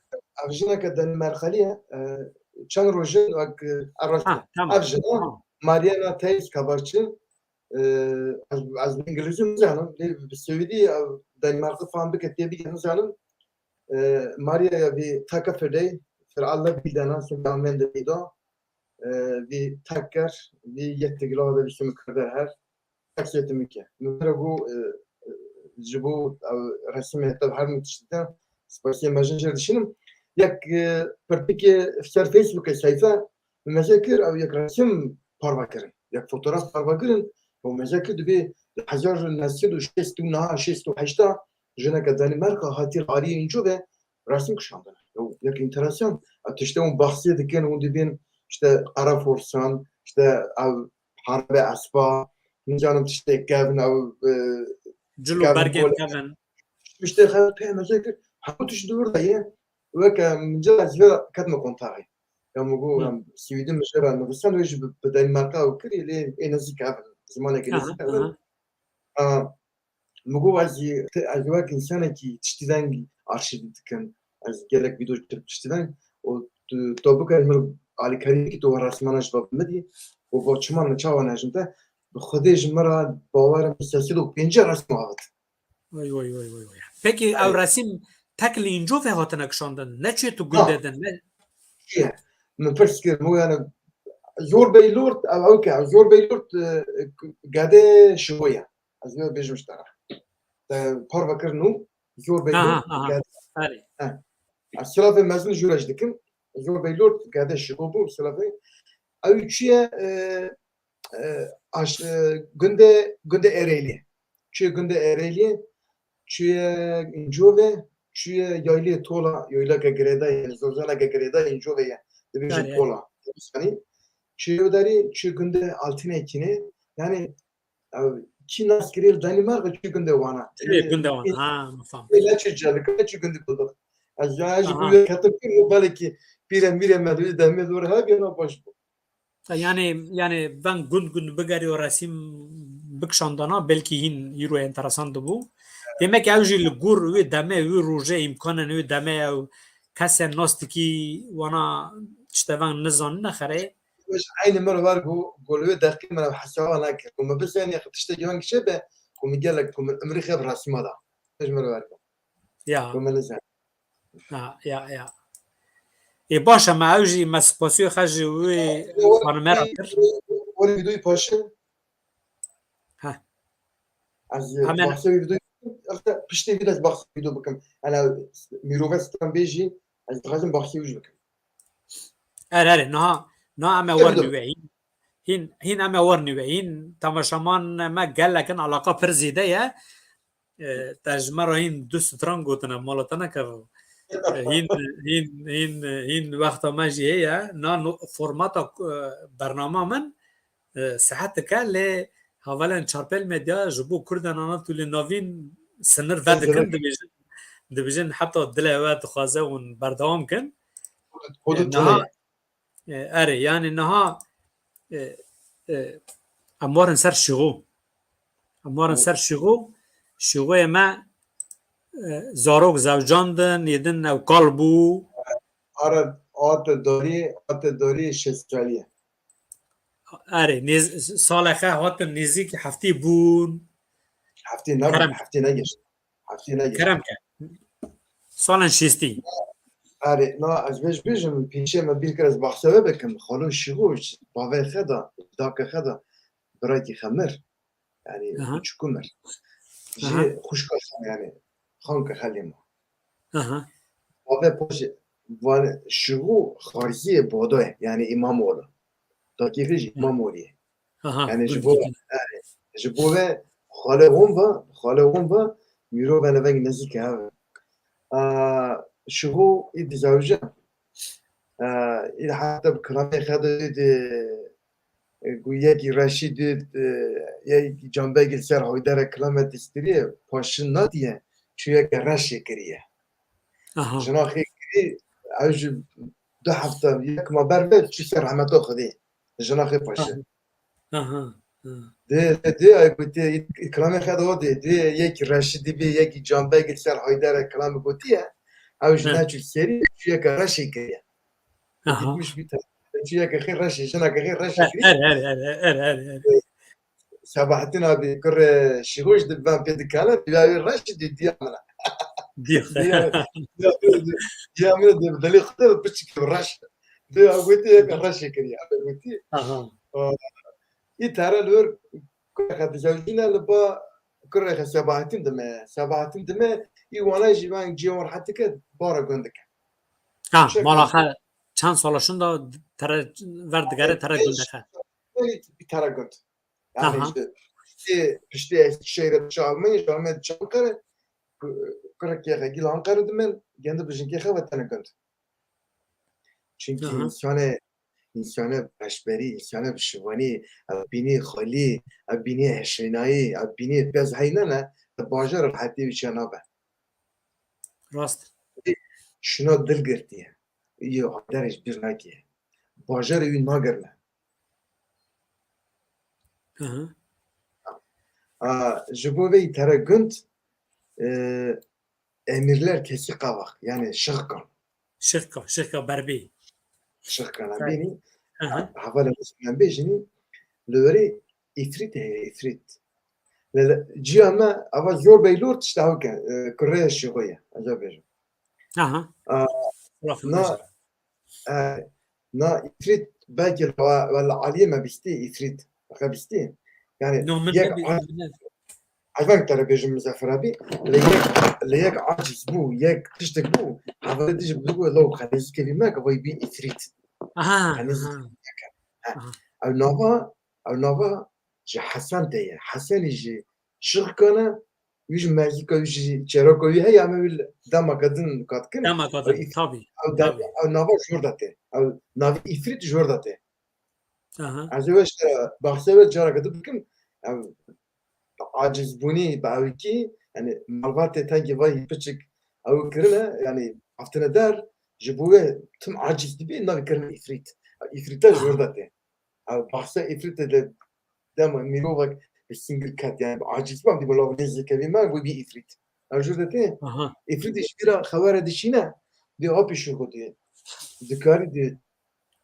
ev jineke Danimarkalî ye. E, çend roj e, wek, e, ev rast e. Ha, tamam, Ev jina, tamam. Mariana Theis Kabakçı, e, ez, ez bi îngilîzî nizanim, lê bi swêdî, ev Danimarka fam bike, tê bige nizanim. E, Maria ya vî taka fedey, för alla bilderna som jag använde idag. E, vî tak kir, vî yetti glada vi som kurder her. Taksiyetê min ke. Min re got, e, e, ji bo ew resimê te her min tişt dide. Spasiyê mejin jê dişînim. Yek, e, pirtûkê ser Facebookê seyfe min meze kir, ew yek resim parve kirin. Yek fotograf parve kirin. Ew meze kir dibê li hezar neh sed û şêst û neh, şêst û heşt jineke Danimarka hatî aliyê înco ve resim kişandine. Ew yek enteresan. Ew tiştê hûn bahsê dikin, hûn dibên işte qere forsan, işte ew harbe espa, nizanim tiştê kevn, ew, e, Cil û kevn bergên kole. Kevin. Tiştê xev pê meze kir, hemû tişt dûr de ye. Weke min ca ez vê ketme kontaxê. Ya min got, Hı. em, Swîdî min jê re nivîsan, wê jî bi, bi Danimarka ew kirî, lê ê nêzîk ev in, zimanekî Aha, nêzîk ev in. aha. A, Min got, ez jî, ez wek însanekî tiştî veng arşîv dikim. Ez gelek vîdeo dikim tiştî veng. Û tu, tu bikar min alîkarî bikî, tu resmana ji bo min dî. Û bo çima min çawa nejin te? Bi Xwedê ji min re bawer im, sê sed û pêncî resm avêt. Vay, vay, vay, vay, vay. Pekî ew Ay. resim tek li Încovê hatine kişandin? Ne çûye tu Ha. gundê din, ne? Çûye. Min pirs kir, min yani, Zor Beylort, ew, ew ke, Zor Beylort, e, gedê Şigo ye. Ez vê bêjim ji te re. Te parve kirin û Zor Beylort Aha, aha. ged-, Erê. He. Ez silafê mezin jû re jî dikim. Zor Beylort gede Şigo bû, silafê. Ew çûye, e, e, aş-, e, gundê, gundê Ereylê. Çûye gundê Ereylê, çûye Încovê, çûye yaylê Tola, yayleke girêda, yani zorzaneke girêda Încovê ye. Dibêjin Erê, erê. Tola. Yanî, çûye derî, çûye gundê Altînekînê. Yani, Ew, kî nas kirî li Danîmarka, çû gundê Wana. Çû gundê Wana. Ha, min fam. Lê çû Celika, çû gundê Buldak. Ez ya, ez ji Aha. gundê ketim kir, û belekî pîre mîre me li demê dor hebî, na baş bû. Yani, yani, ben gund gund bigerî û resim bikişandana, belkî hîn îro enteresan dibû. Demek ew jî li gor wê demê, wê rojê îmkanên wê demê ew kesên nas dikî wana tişteveng nizanine xerê. Wê ji eynî min re wer ku, ku li wê deqî min ev hesaba nekir. Ku min bizanin yek tiştekî weng çêbe, ku min gelek, ku min umrî xwe bi resma da. Wê ji min re wer ku. Ya. Ku min nizan. Ha, ya, ya. Ê, baş e, me ew jî, me spasiyo xwe ji wê xanime re kir. Wê vîdeoyê paşê. Ha. Ez Hemen. Bahsê wî vîdeoyê, piştê vî de ez bahsê vîdeo bikim. Ela Mîrove Stran bêjî, ez dixwazim bahsê wî jî bikim. Erê, erê, niha, niha em ê Çi werin vîdeo? Wê. Hîn, hîn, hîn em ê werin wê. Hîn temaşeman me gelek in, alaqa pir zêde ye. E, te ji me re hîn du stran gotine, mala te nekeve. E, hîn, hîn, hîn, hîn wexta me jî heye. Na no-, formata, e, bernama min, e, sihet dike, lê hevalên Çarpêl Medya ji bo Kurdan Anatolî Navîn sinir vedikin, dibêjin, dibêjin heta dilê we dixwaze hûn berdewam kin. Hûn E, niha, e, erê, yani niha, e, e, em warin ser şigo. Em warin ser şigo. Şigoyê me, e, zarok zewcandin, yê din ew kal bû. Ara, ate dorî, ate dorî şêst salî ye. Erê, nêz-, salexe hatin nêzîk heftî bûn. Heftî nebûn, Kerem. Heftî negeşt. Heftî negeşt. Kerem ke. Salên şêstî. Erê, na, ez vê ji bêjim, pêşê me bîr kir, ez bahsê wê bikim. Xalo Şigo, bavê xwe da, dakê xwe da, birekî xwe mir. Yani, Aha. Çiku mir. Aha. Jê xuşka xwe, yani, xanke xelê ma. Aha. Bavê paşê, van şigo xarziyê Bodo ye, yani İmamoğlu. Dakîqî ji Hı. İmamoğlu ye. Aha, Yani ji dur, bo, dur. yani ji bo ve xalê hon va, xalê hon va, mîro ve neveng nezîk hev. A, şigo î dizewje. A, î heta bi kilamê xwe de, de, e, gu yekî reşî dî, e, yekî cambegî li ser haydere kilame distiriye, paşin nadiye, çûyeke reşê kiriye. Aha. Jina xê kirî, ew ji du hefte, yek ma ber ve, çû ser rehmeta Xwedê. Jina xê paşin. Aha. Aha. Aha. Dê, dê, dê, ay gotê, kilamê xwe de o dê, dê, yekî reşî dibê, yekî cambegî ser haydere kilame gotiye. Ew ji Hı. neçû serî, çûyeke reşê kiriye. Aha. Gitmiş bir tane. Çûyeke xê reşê, jineke xê reşê kiriye. Her, her, her, her, her, her. Sebahattin abi, kurê Şigoş di ben pê dikene, diya wê reşî di diya min e. Diya. Diya, diya, diya min e, di dilê xwe de piçik reş. Diya gotî yek reşê kiriye. Gotî. Aha. Aa, î tere li wir kurê xwe dizewjîne li ba kurê xwe Sebahattin dime. Sebahattin dime, î wana jî ben cihê wan rehet dike, bara gund dike. Ha, Şek mala xwe çend sala şunda tere ver digere tere gund dike. Tere gund. Yani Aha. işte, piştê, piştê Eskişehir'e diçe Almanya, ji Almanya diçe Ankara, ku-, kurekê xwe gîl Ankara dimen, gendi bi jinkê xwe ve tene gund. Çünkü Aha. insane, insane beşberî, insane bi şivanî, ev bînî xalî, ev bînî eşênayî, ev bînî pez heynene, di bajar rehetî wî çiya nabe. Rast. Şuna dil girtiye. Yo, haderê ji bîr nake. Bajarê wî nagirne. Hı hı. A, ji bo vê tere gund, e, emirler kesî qavax, yani şixkan. Şixka, şixka berbî. Şixkan, Say- bînî, Hı hı. hevalê Musliman bêjinî, li werê îfrît heye, îfrît. Lê, lê, ciya me, ava zor beylor tişta hewke, e, kurê Şigo ye, ez ê bêjim. Aha. A, Lafın na, güzel. E, na îfrît belkî li wa-, wela aliyê me bîstî îfrît. Xwe bîstî. Yani No, min yek ne a-, bî-, min ne- Evan te re bêjim Muzaffer abi. Lê yek, lê yek aciz bû, yek tiştek bû. Hevalê dî jî bû, law xelezî kevî me, ke vay bî îfrît. Aha, Xelezî aha. kevî me ke. Ha. Aha. Ew nava, ew nava ji Hesen te ye. Hesenî ji Şixkan e, wî ji mezîka wî ji çêroka wî heye, em ê wî li demeke din kat kin. Demeke Ew din, îf-, tabii, ew de-, tabii. ew nava jor de tê. Ew navê îfrît jor de tê. Aha. Ez ê we ji te re behsê we careke din bikim. Ew acizbûnî bi ewkî, yani malbatê tengî vay piçik ew kirine, yani haftine der, ji bo we tim aciz dibî, navê kirine îfrît. Îfrîta Aha. jor de tê. Ew bahsa îfrîtê de dema mirovek bi single cat, yani bi aciz bam, dî mirovek zêkevî me, bu bir îfrît. Ew jûr de tê. Aha. Îfrîtê ji bîra xewere dişîne, dê apî şû gotî. Dikarî dê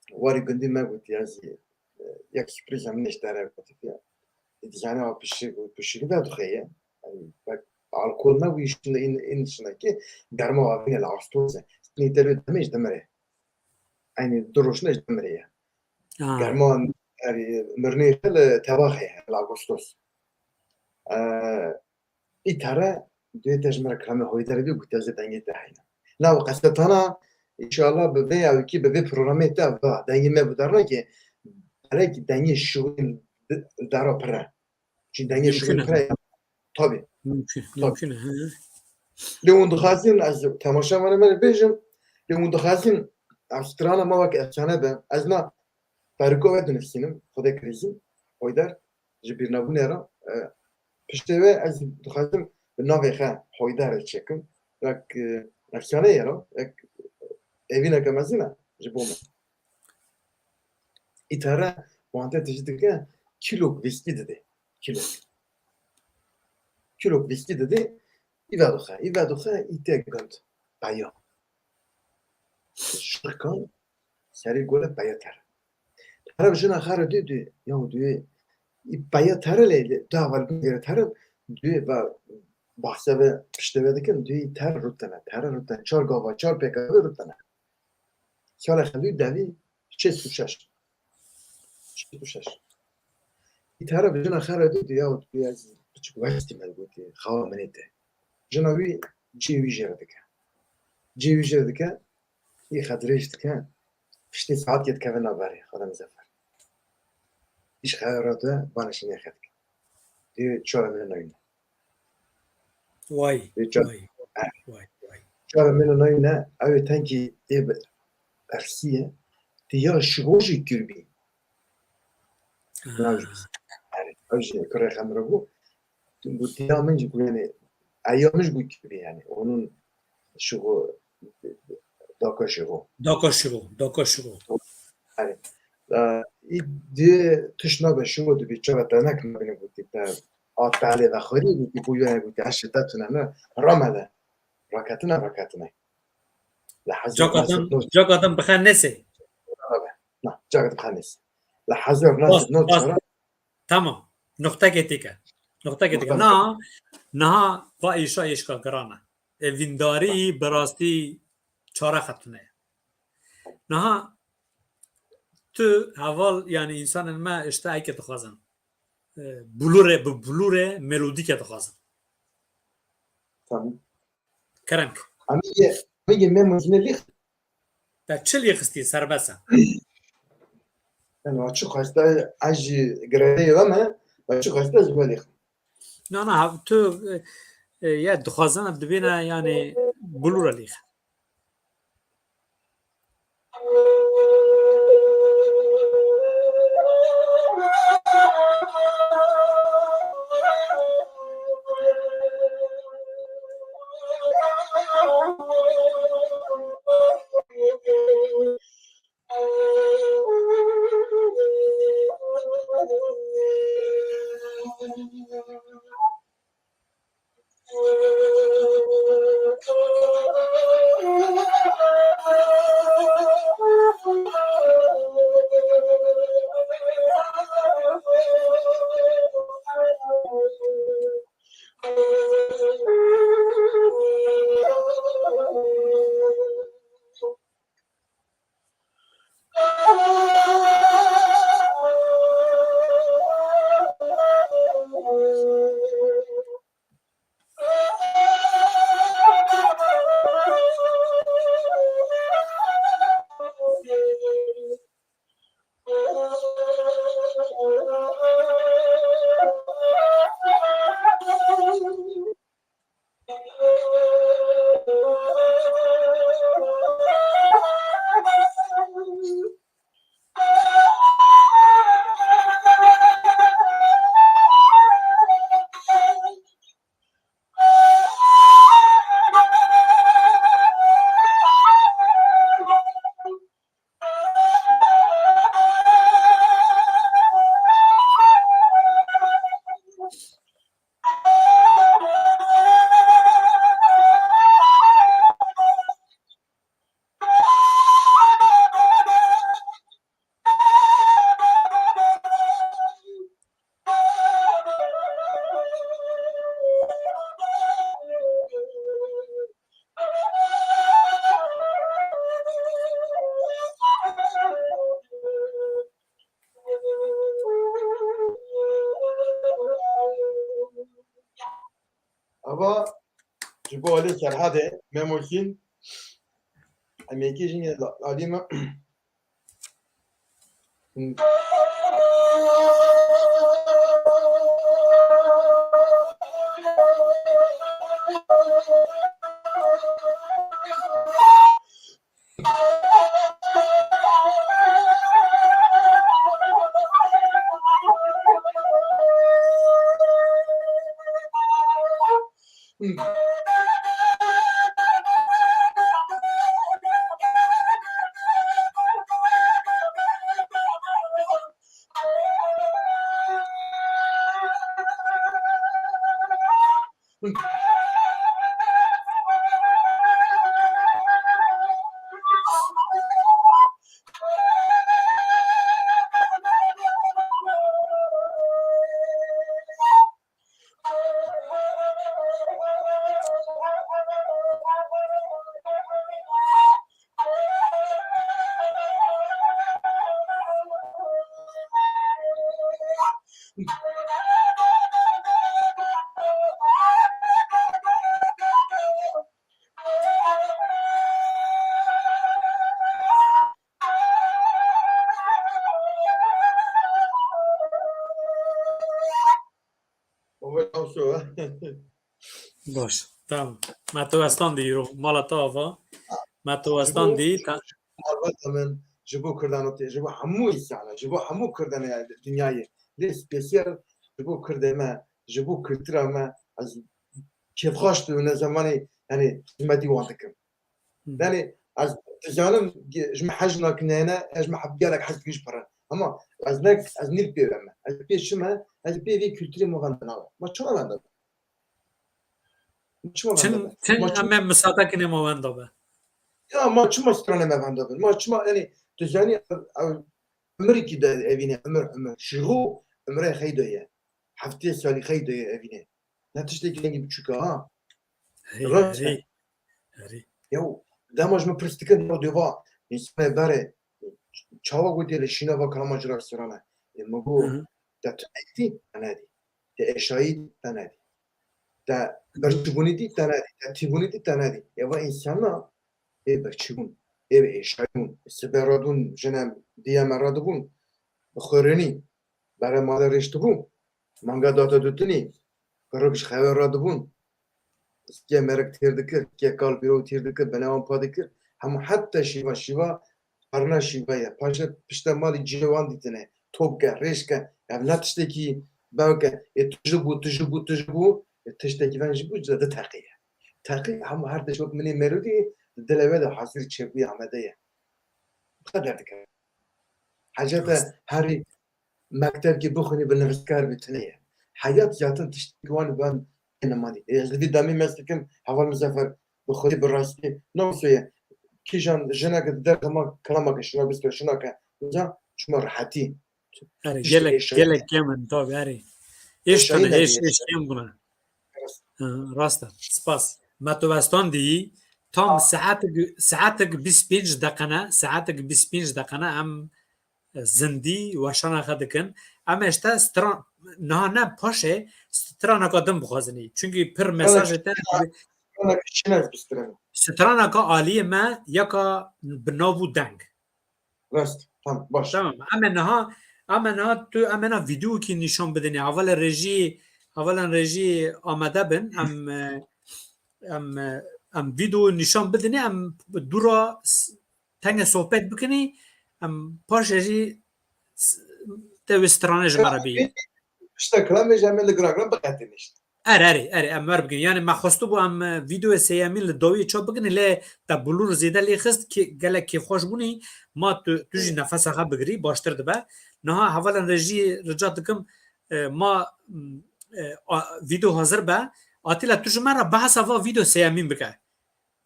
warî gundî me gotî, ez, e, yek sürpriz em nêştere gotî ya. Dizane apî şû, apî şû ve duxeye. Yani, bak, alkol ne bu işinde in, in dışındaki derma avine la astose. Sinî tevê demê ji demire. Aynı duruşuna ji demire ya. Ha. German, yani, mirnê xwe li tevaxê, li Agostos. Ee, î tere, duyê te ji min re kilamê Hoyderê bî, ku te zê dengê te heyna. Na, qesetana, înşallah bi vê ya wekî, bi vê programê te va, dengê me bi dernakê, belek dengê şûrîn di-, dara pir e. Çi dengê Mümkün şûrîn e. pir e. Tabii. Mümkün, Tabii. mümkün e, he. Lê hûn dixwazin, ez temaşevanê me re bêjim, lê hûn dixwazin ev strana me wek efsane be. Ez na periko ve dinivîsînim, Xwedê kirîzin, Hoyder, ji bîrnebûnê re, e, piştê wê ez dixwazim bi navê xwe Hoyder çêkim. Wek, e, efsane ye re, wek evîneke mezin e ji bo me. Îtare wante tijî dike, kîlok vîskî dide. Kîlok. Kîlok vîskî dide, î vedoxe, î vedoxe, î tê gund. Peya. Şirkan, serî gole peya tere. Tere jina xere dû dû, ya dû, î peya tere lê, lê, da vel gundê tere, dû ba, bahse ve, piştê ve dikin, dû tere rutene, tere rutene, çar gava, çar pêka rutene. Sala xelû devî şêst û şeş. Şêst û şeş. Îtara bi jina xera dî, diya û diya ez piçik westî me gotî, xawa min ê te. Jina wî cihê wî jê re dike. Cihê wî jê re dike. Î xedirêj dike, piştî saetkê dikeve navberê, Xwedê Muzeffer. Îş xeyara te, bana şînê xetk. Dê çavê min nayne. Way, Dê çav-, way, eh. Way, way. Çavê min nayne, ew ê tenkî ê bi ersî ye. Tê ya şigo jî kir bî. Ha. Nav jî. Yani, ew jî kurê Xemiro bû. Gotiya min jî ku, yani, eya min jî got kir bî, yani. Onun şigo, daka şigo. Daka şigo, daka şigo. Yani, e, î di tişt nabe şigo dibî çawa te nek nabîne gotî te a talê ve xwerî gotî ku yani gotî eşê te tune ne ramele. Raketine, raketine. Li hezar Cak adam, neh sed nod cak adam bixe nesê. Nabe. Na, cak adam bixe nesê. Li hezar neh sed nod çar. Tamam. Nuqtekê têke. Nuqtekê têke. Nuqtekê têke. Na, niha va êşa êşka giran e. E, vîndarî bi rastî çare xetune ye. Niha tu heval, yani, însanên me işte eke dixwazin. E, bulure, bi bulure melodîke dixwazin. Tamam. Kerem ke. Amîgê, amîgê me muzine lîx. Te çi lî xistî serbest e? Yani, açık hasta, ez jî girêdeyê ve me, açık hasta ez ji me lîx. Na, na, tu, e, e, ya dixwazin dibîne, yani, bulure lîx. Ava ji bo alê Serhadê, Memolkîn, em yekê jî la-, alî me. Baş. Tamam. Me to westandî îro. Mala te ava. Me to westandî. Malbata min ji bo Kurdan û ji bo hemû însanan, ji bo hemû Kurdan e dinyayê. Lê spesiyal ji bo Kurdê me, ji bo kultura me, ez kêfxweş dibim, ne zemanê, yani, xizmetî wan dikim. Hmm. Yani, ez dizanim, ji me hez nakin hene, ez me heb-, gelek hez dikin ji pere. Ama ez ne, ez nîr pê ve me. Ez pê çi me, ez pê vê kulturê me wenda nabe. Ma çima wenda be? Ma çima wenda be? Çin, çin Ma çima em ê misate kinê ma wenda be. Ya, ma çima stranê me wenda bin? Ma çima, yani, tu zanî, ew, ew, emirîkî de evîne, emir, emir. Şîxo, emre xeyde ye. Heftê salî xeyde ye evîne. Ne tiştekî rengî biçûk e, ha? Herî, Rast e. herî, herî. Yew, dema ji min pirs dikin, yew dê va, însanê berê, çawa gotiye lê şîna va kalama ji ra sirane. Ê, min got, Hı hı. te tuneyî dî, te nedî. Te êşayî, te nedî. Te birçîbûnî dî, te nedî. Te tîbûnî dî, te nedî. Ê va însana, ê birçîbûn, ê bi êşayî bûn. Sibe radibûn, jine diye me radibûn. Bi xwêrênî, berê mala rêş dibû. Manga date dutinî, qirok ji xewe radibûn. Kê merik têr dikir, kê kal pîrov têr dikir, bine wan pa dikir. Hemû heta şîva, şîva, qarina şîva ye. Paşê pişte malî cihê wan dîtine. Top ke, rêş ke, ev ne tiştekî bew ke, ê tu ji bû, tu ji bû, tu ji bû, ê tiştekî ven ji bû, di teqî ye. Teqî, hemû her tişt wek minê merûdî, di dilê we de hazir çêbûye, amade ye. Bi qeder dikir. Hecete Rast. herî mektebkî bixwînî bi nivîskar bî tune ye. Heyat zaten tiştekî wan ben nemanî. Ez li vî demî mest dikim, heval Muzeffer, bi xwedî bi rastî, ne wisa ye. Kîjan jinek di der dema kilameke şuna bistire, şuna ke, uza çima rehetî. Erê, Tiştê gelek, êşayî gelek ne. kêm in, tabii, erê. Êş Êşayî tune, ne êş, diye. êş kêm bûne. Rast. Hı, rast e. Spas. Me tu westandî, tam Aa. saetek, saetek bîst pênc deqene, saetek bîst pênc deqene em zindî weşana xwe dikin. Em ê ji te stran-, niha ne, paşê straneka din bixwazinî. Çünkü pir mesajê te straneka çin ez bistirim. Straneka aliyê me yeka bi nav û deng. Rast. Tamam, baş. Tamam. Em ê niha, em ê niha tu, em ê niha vîdeokî nîşan bidinê. Hevalên rejî, hevalên rejî amade bin. Em, e, em, e, em vîdeo nîşan bidinê. Em dûra s-, tenge sohbet bikinî. Em paşê jî s-, te wê stranê ji me re bî. Pişta kilamê jî em ê li gira gira biqetinî işte. Erê, erê, erê, em wer bikin. Yani me xwestibû em, e, vîdeoyê sêyemîn li dawiyê çap bikin, lê te bulûr zêde lê xist, kê-, gelek kêfxweş bûnî, ma tu, tu jî nefesa xwe bigirî, baştir dibe. Niha hevalên rejî rica dikim, e, ma, m, e, a, vîdeo hazir be. Atîla tu ji me re behsa va vîdeo sêyemîn bike.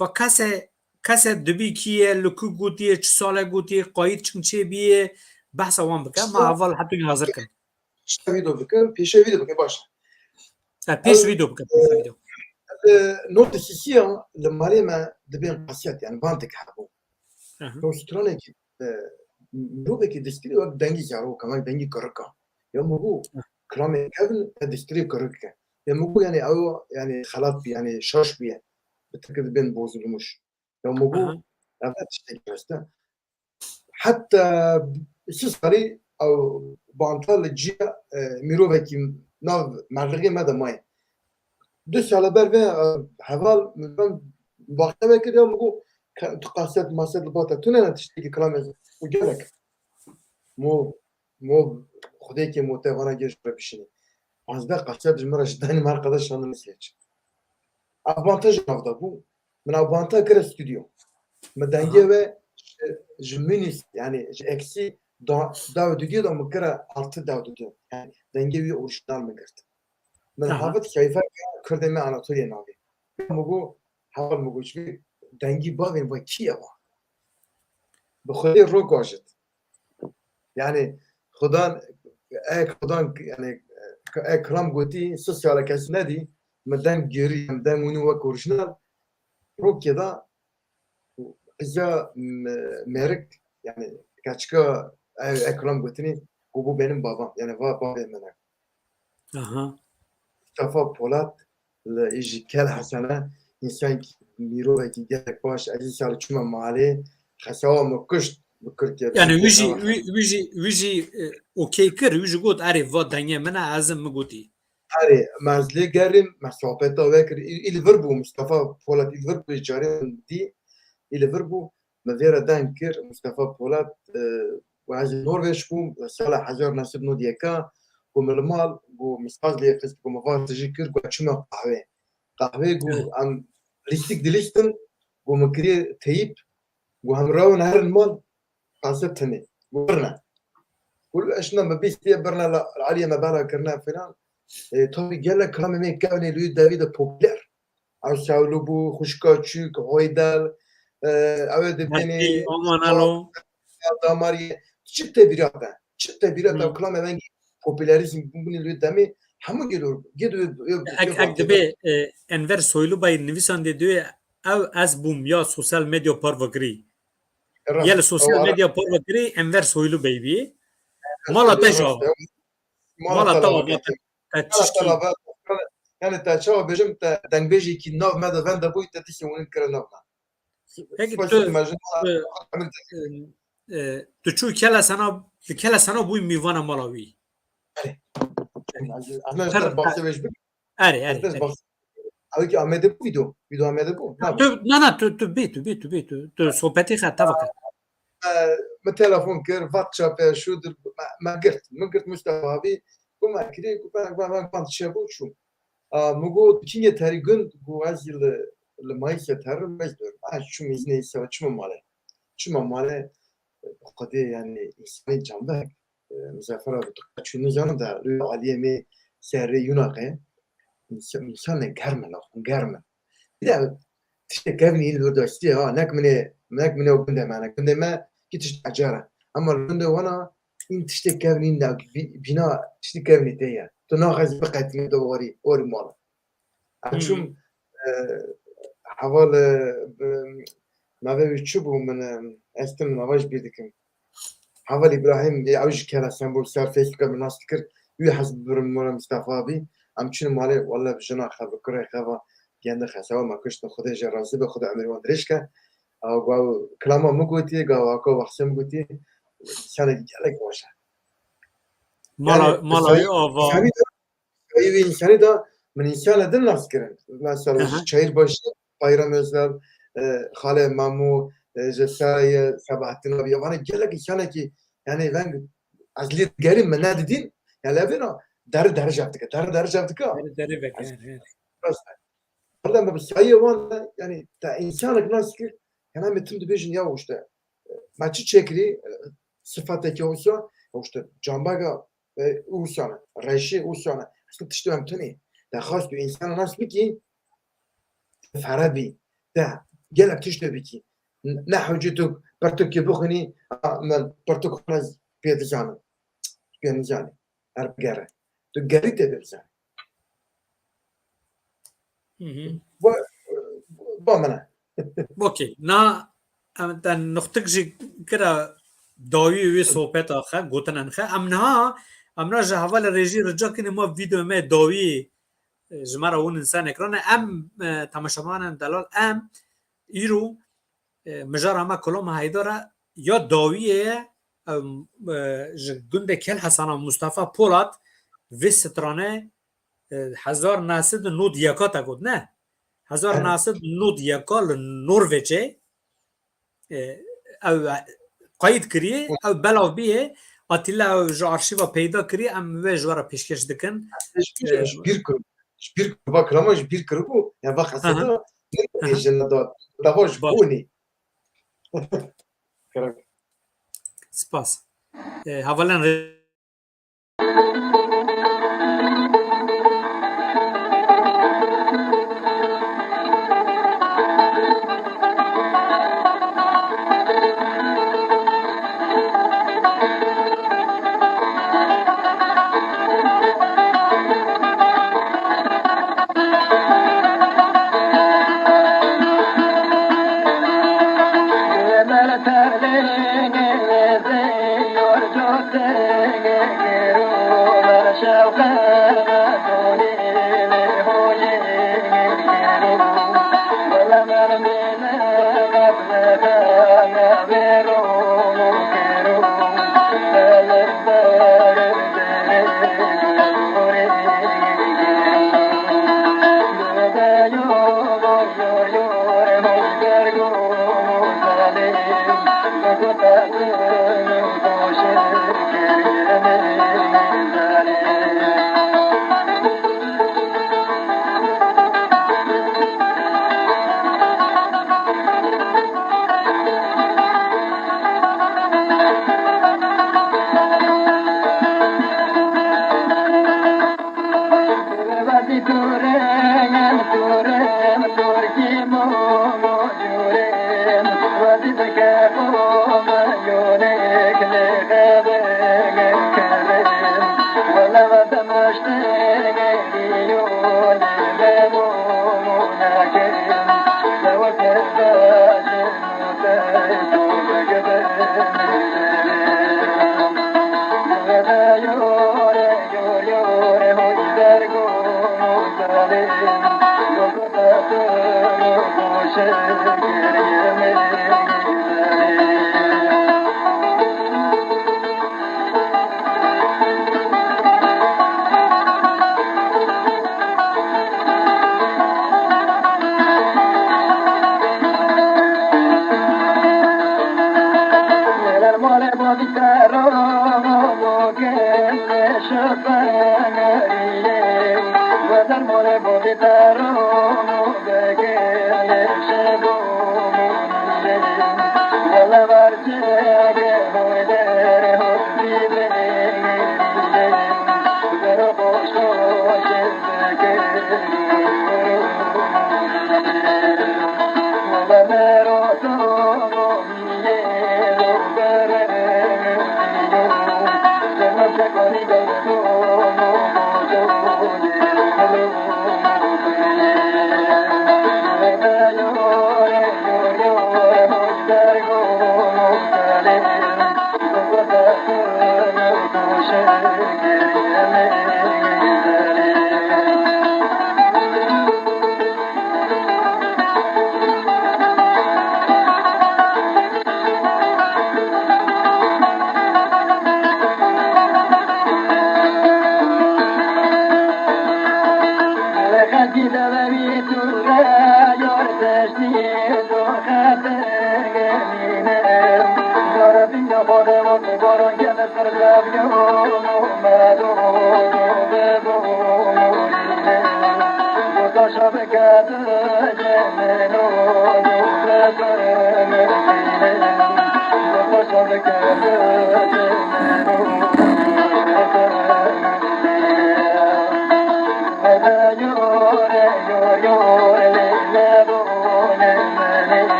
Va kese, kese dibî kî ye, li ku gotiye, çi sale gotiye, qayît çin çê bîye, behsa wan bike. Ma heval hetûnî hazir kin. Pêşe vîdeo bikin, pêşe vîdeo bikin, baş. Ha, pêş vîdeo bikin, pêş vîdeo. Li nod û sisiya li malê me dibên qesiyet, yani bantek hebû. Aha. Ew stranekî, e, mirovekî destgirê wek dengî zarokan, wek dengî kirika. Ya min got, Hı. kilamê kevin, e, destgirê kirik e. Ya min got, yani ew, yani xelat bî, yani şaş bî. Bi tirkî dibên bozulmuş. Ya min got, Aha. ev ne tiştekî rast e. Heta sî salî ew banta li ciya, e, mirovekî nav merdiqê me de maye. Du sala ber vê, e, heval min baxte vekir ya min got, ke-, tu qaset maset li bata tune ne tiştekî kilamê û gelek. Mo, mo Xwedê ke mo te vana gêj re bişîne. Pazdeh qaset ji min re ji danî me qede şandin sêç. Ev banta ji nav de bû. Min ew banta kire stûdyo. Min dengê Aha. we ji, ji minus, yani ji eksî da, daw didyo da min kire artı daw didyo. Yani dengê wî orijinal min girt. Min Aha. havit keyfe kurdê me Anatoliye navê. Min got, heval min got, ji vê dengî bavên ve kî ye va? Bi Xwedê rok ajit. Yani Xudan, e, Xudan, yani, e, kilam gotî, sosial kes nedî, min deng gêrî, em deng wînî wek orijinal. Rokê da, qizya, m-, merik, yani, keçika, e, e, kilam gotinî, ku bu benim babam, yani, va bavê min e. Aha. Mustafa Polat, li ji Kel Hesene, însankî, mirovekî gelek baş, ez îsal çûme malê, xesawa min kuşt bi Kurtê. Yani wî jî, wî, wî jî, wî jî, e, okey kir, wî jî got, erê, va dengê min e, ez im min gotî. Erê, me ez lê gerîm, me sohbeta we kir. Î, î li vir bû, Mustafa Polat, î li vir bû, carê min dî, î li vir bû, me vê re deng kir, Mustafa Polat, e, û ez li Norveç bûm, sala hezar neh sed nod yeka, ku min li mal, ku min saz lê xist, ku min van tijî kir, ku çima qehwê. Qehwê ku Evet. em lîstik dilîstin, ku min kiriye teyîp, ku hemrawin herin mal, qase tenê. Ku birne. Ku eşna me bîstiye birne la aliyê me bela kirine filan. E, tabii gelek kilamê me kevnê li wî devî de popüler. Ew Sewlû bû, Xuşka Çûk, Hoydel, e, ew ê dibênê Mertî, Aman Elo. Damariyê. Çi tebîrat e? Çi tebîrat e? Hmm. Kilamê vengî popülerîzm bûnê li wê demê hemû gelo, gê dibê, Ek, ek dibê, e, Enver Soylubayî nivîsandê duyê ew ez bûm ya sosyal medya parve kirî. Rast, Ya li sosyal ew ara medya parve kirî Enver Soylubey bî. Mala te Soylu ji rast, ava. ew mala Mala te te ava, ava. te, te Mala te çişkî. ava. Yani te çawa bêjim, te dengbêjekî nav me de vende bûyî, te dîsê hûn kire nav me. Peki Spas tu, me ji tu, e, e, tu çû kele sena, li kele sena bûyî mîvana mala wî. Erê. Erê. Ez, ez ne Her, te bahsê vê ji bir. Erê, Ez erê, te erê. bahsê. Ew ki Amedê bû vîdeo. Vîdeo Amedê bû. Na. Tu, na, na, tu, tu bê, tu bê, tu bê, tu, tu sohbetê xwe teva kir. Me, me telefon kir, WhatsApp-e, şudur, me, me girt. Me girt Mustafa abi. Ku me kirê, ku me, me, me, me, çi bû çû. A, min got, "Kîngê terî gund?" Got, "Ez li, li Mayîsê terim, ez diyorum." A, çûm îznê îsa, çûme malê. Çûme malê, Xwedê, yani, însanê canbek, e, Muzaffer abi, tu çû nizanim de, rûyê aliyê me serê Yunaqê, însan, însanê germ in, germ in. Bir de tiştê kevnî li wir de ha, nek minê, nek minê û gundê me, nek gundê me, ki tişt ecar e. Ama li gundê wana, în tiştê kevnî de, bî-, bîna tiştê kevnî tê ye. Tu naxwazî biqetînî, tu warî, warî mal. Ez Hmm. çûm, e, heval, e, bi, navê wî çi bû min, e, ez tim nava ji bîr dikim. Heval Îbrahîm, ê, ew ji Kera Sembol ser Facebook'e min nas dikir. Wî hez bibirim min re Mistefa bî. Em çûn malê, welle bi jina xwe, bi kurê xwe ve, gende xesewa me kuştin. Xwedê jê razî be, Xwedê emirê wan dirêj ke. Ew, ew kilama min gotiye, gawa ko wexsê min gotiye. Senekî gelek baş e. Mala, Yani, mala wî ava. Serî de Wî însanî de min însanê din nas kirin. Mesela Aha. ji Çayırbaşı, Bayram Özel, e, Xalê Memo, e, ji Saraye, Sebahattin abi. Wana gelek însanekî, yani veng ez lê digerîm, min nedidîn. Yani lê vêna deri deri jev dike, deri deri jev dike. Deri deri veke, Ez evet. Rast e. Arada me bi sayê wan de, yani te însanek nas kir, yani me tim dibêjin ya işte, e, me çi çêkirî, e, sifatekî wisa, işte cambega e, û sane, reşê û sane. Aslında tiştê em tune. Te xwest tu însana nas bikî, te fere bî. Te gelek tiştê bikî. N-, ne hewce tu pertokê bixwînî, a, min pertok xwe pê dizanim. Pê nizanim. Her bigere. Tu gerî tê bibizanî. Hı hı. Ba, ba min e. Okey. Na, em, te nuxtik jî kira dawî wê sohbeta xe, gotinan xe. Em niha, em niha ji hevalê rêjî rica kinê ma vîdeo me dawî, e, ji me re hûn insan ekran e. Em, e, temaşevanên delal, em îro e, mijara me Koloma Heydar e, ya dawiyê ye, em, e, ji gundê Kel Hesana Mustafa Polat vê strane, e, hezar neh sed û nod yeka te got, ne? Hezar neh sed û nod yeka li Norveçê, e, ew, e, qeyd kiriye, ew belav bîye, Atilla ew ji arşîva peyda kiriye, em wê ji we re pêşkêş dikin. Ji bîr kir, ji bîr kir, va kilama ji bîr kiribû, ya va Aha. xeseta, Aha. jin da, dava ji Baş. Bonî. Spas. E, hevalên rê-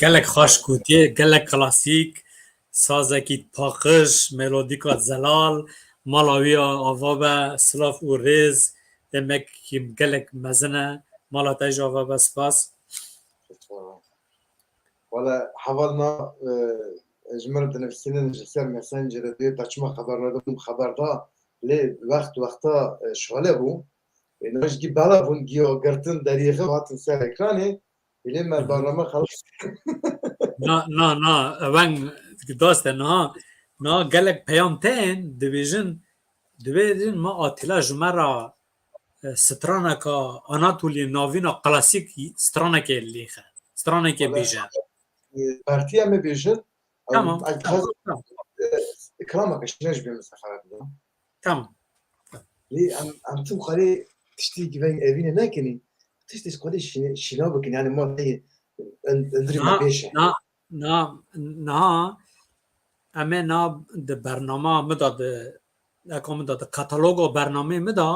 Gelek xweş gotiye, gelek klasîk, sazekî paqij, melodîka zelal, mala wî ya ava be, silav û rêz, demek gelek mezin e, mala te jî ava be, spas. Wala heval na, e, ji min re dinivîsînin ji ser Messengerê, dê te çima xeber neda, min xeber da, lê wext wexta, e, şale bû. Ê, niha ji gî bela bûn, giya girtin deriyê xwe hatin ser ekranê. Ê, lê me Hı hı. bername xelas. Na, na, na, weng dast e, niha, niha gelek peyam tên, dibêjin, dibêjin ma Atîla ji me re, e, straneka Anatolî navîna klasîk stranekê lêxe. Stranekê Wala, bêje. e, Bertiye me bêjin, Tamam, em, tamam, tamam. e, ikrameke şine ji bê min xeber bidin. Tamam. Lê em, em tu xalê tiştî giveng evîne nekinî. Tiştî xalê şine, şîna bikin. Yani ma tê en-, endirî me Na, pêş e. na, na, na, em ê na di bernama min de, di, eka min de, di kataloga bernameyê min de,